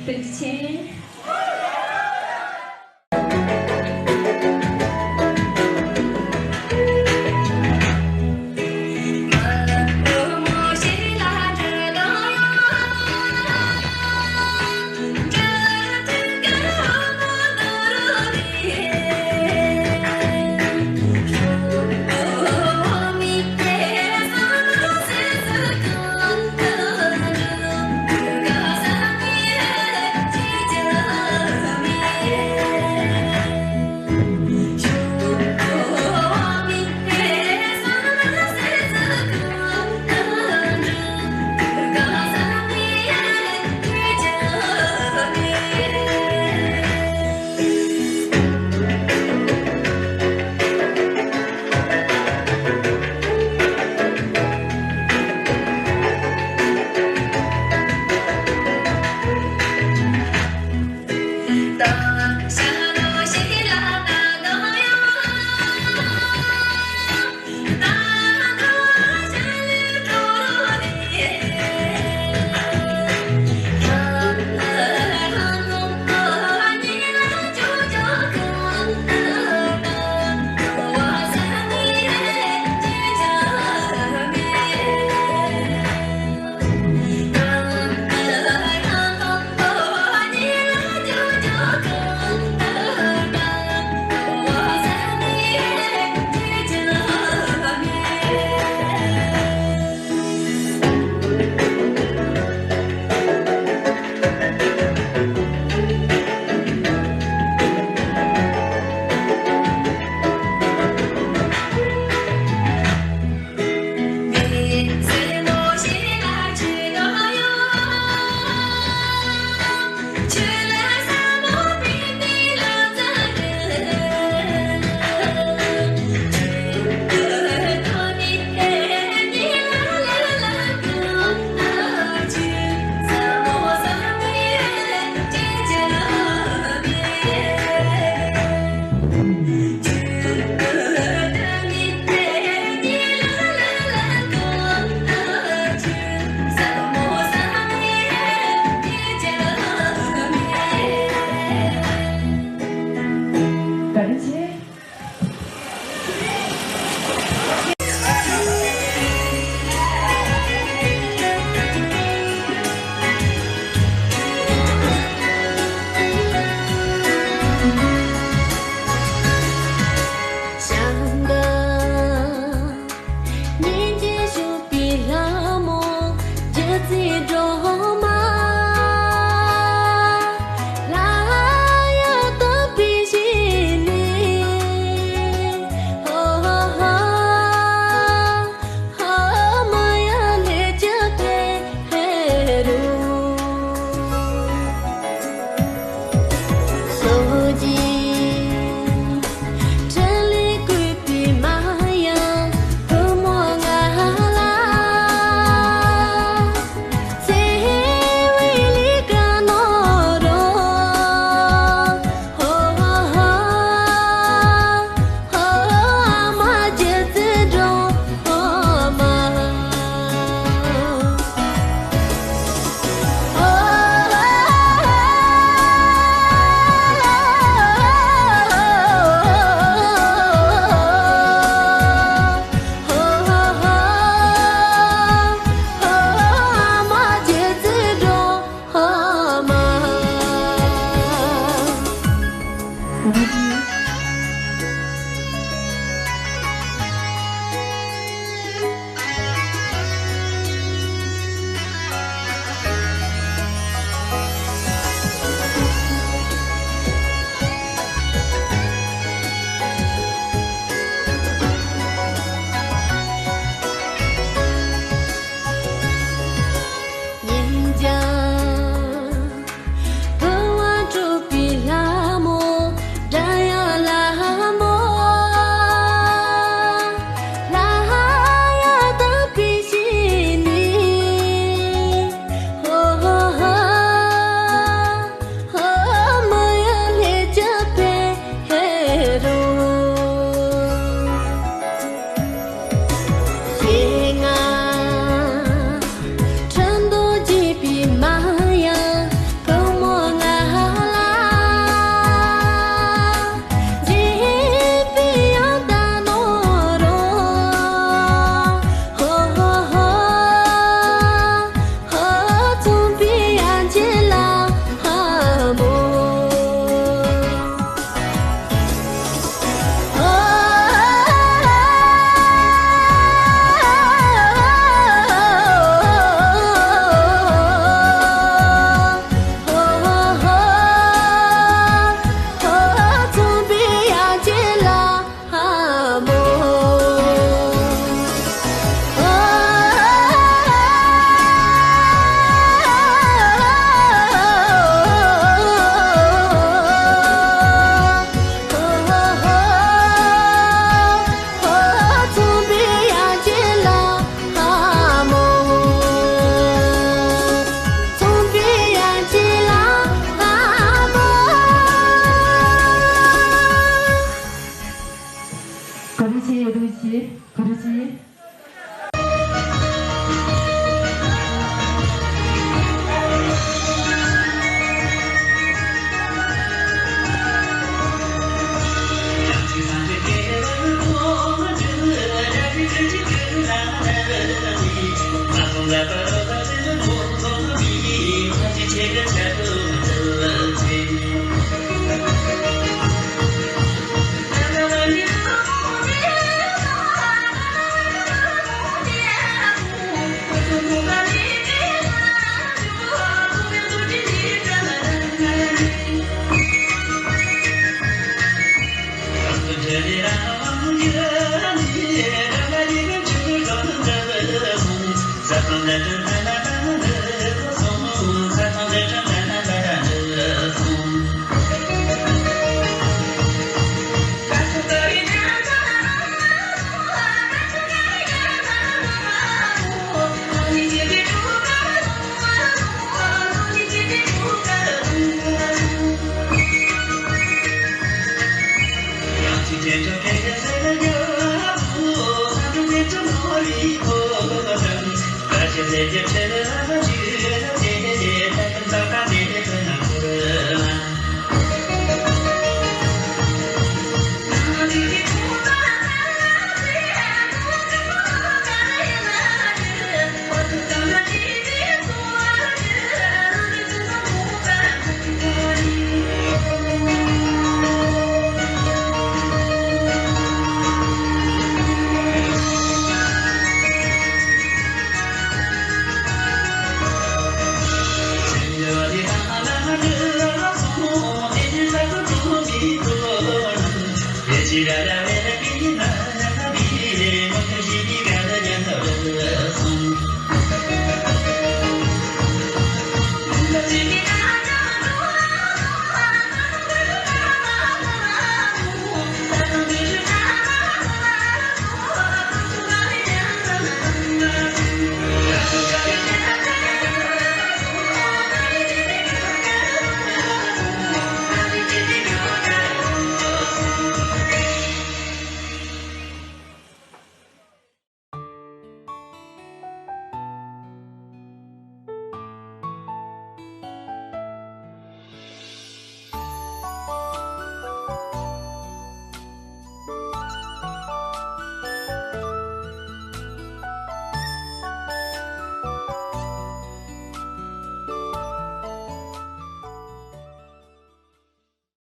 ཐུགས་རྗེ་ཆེ།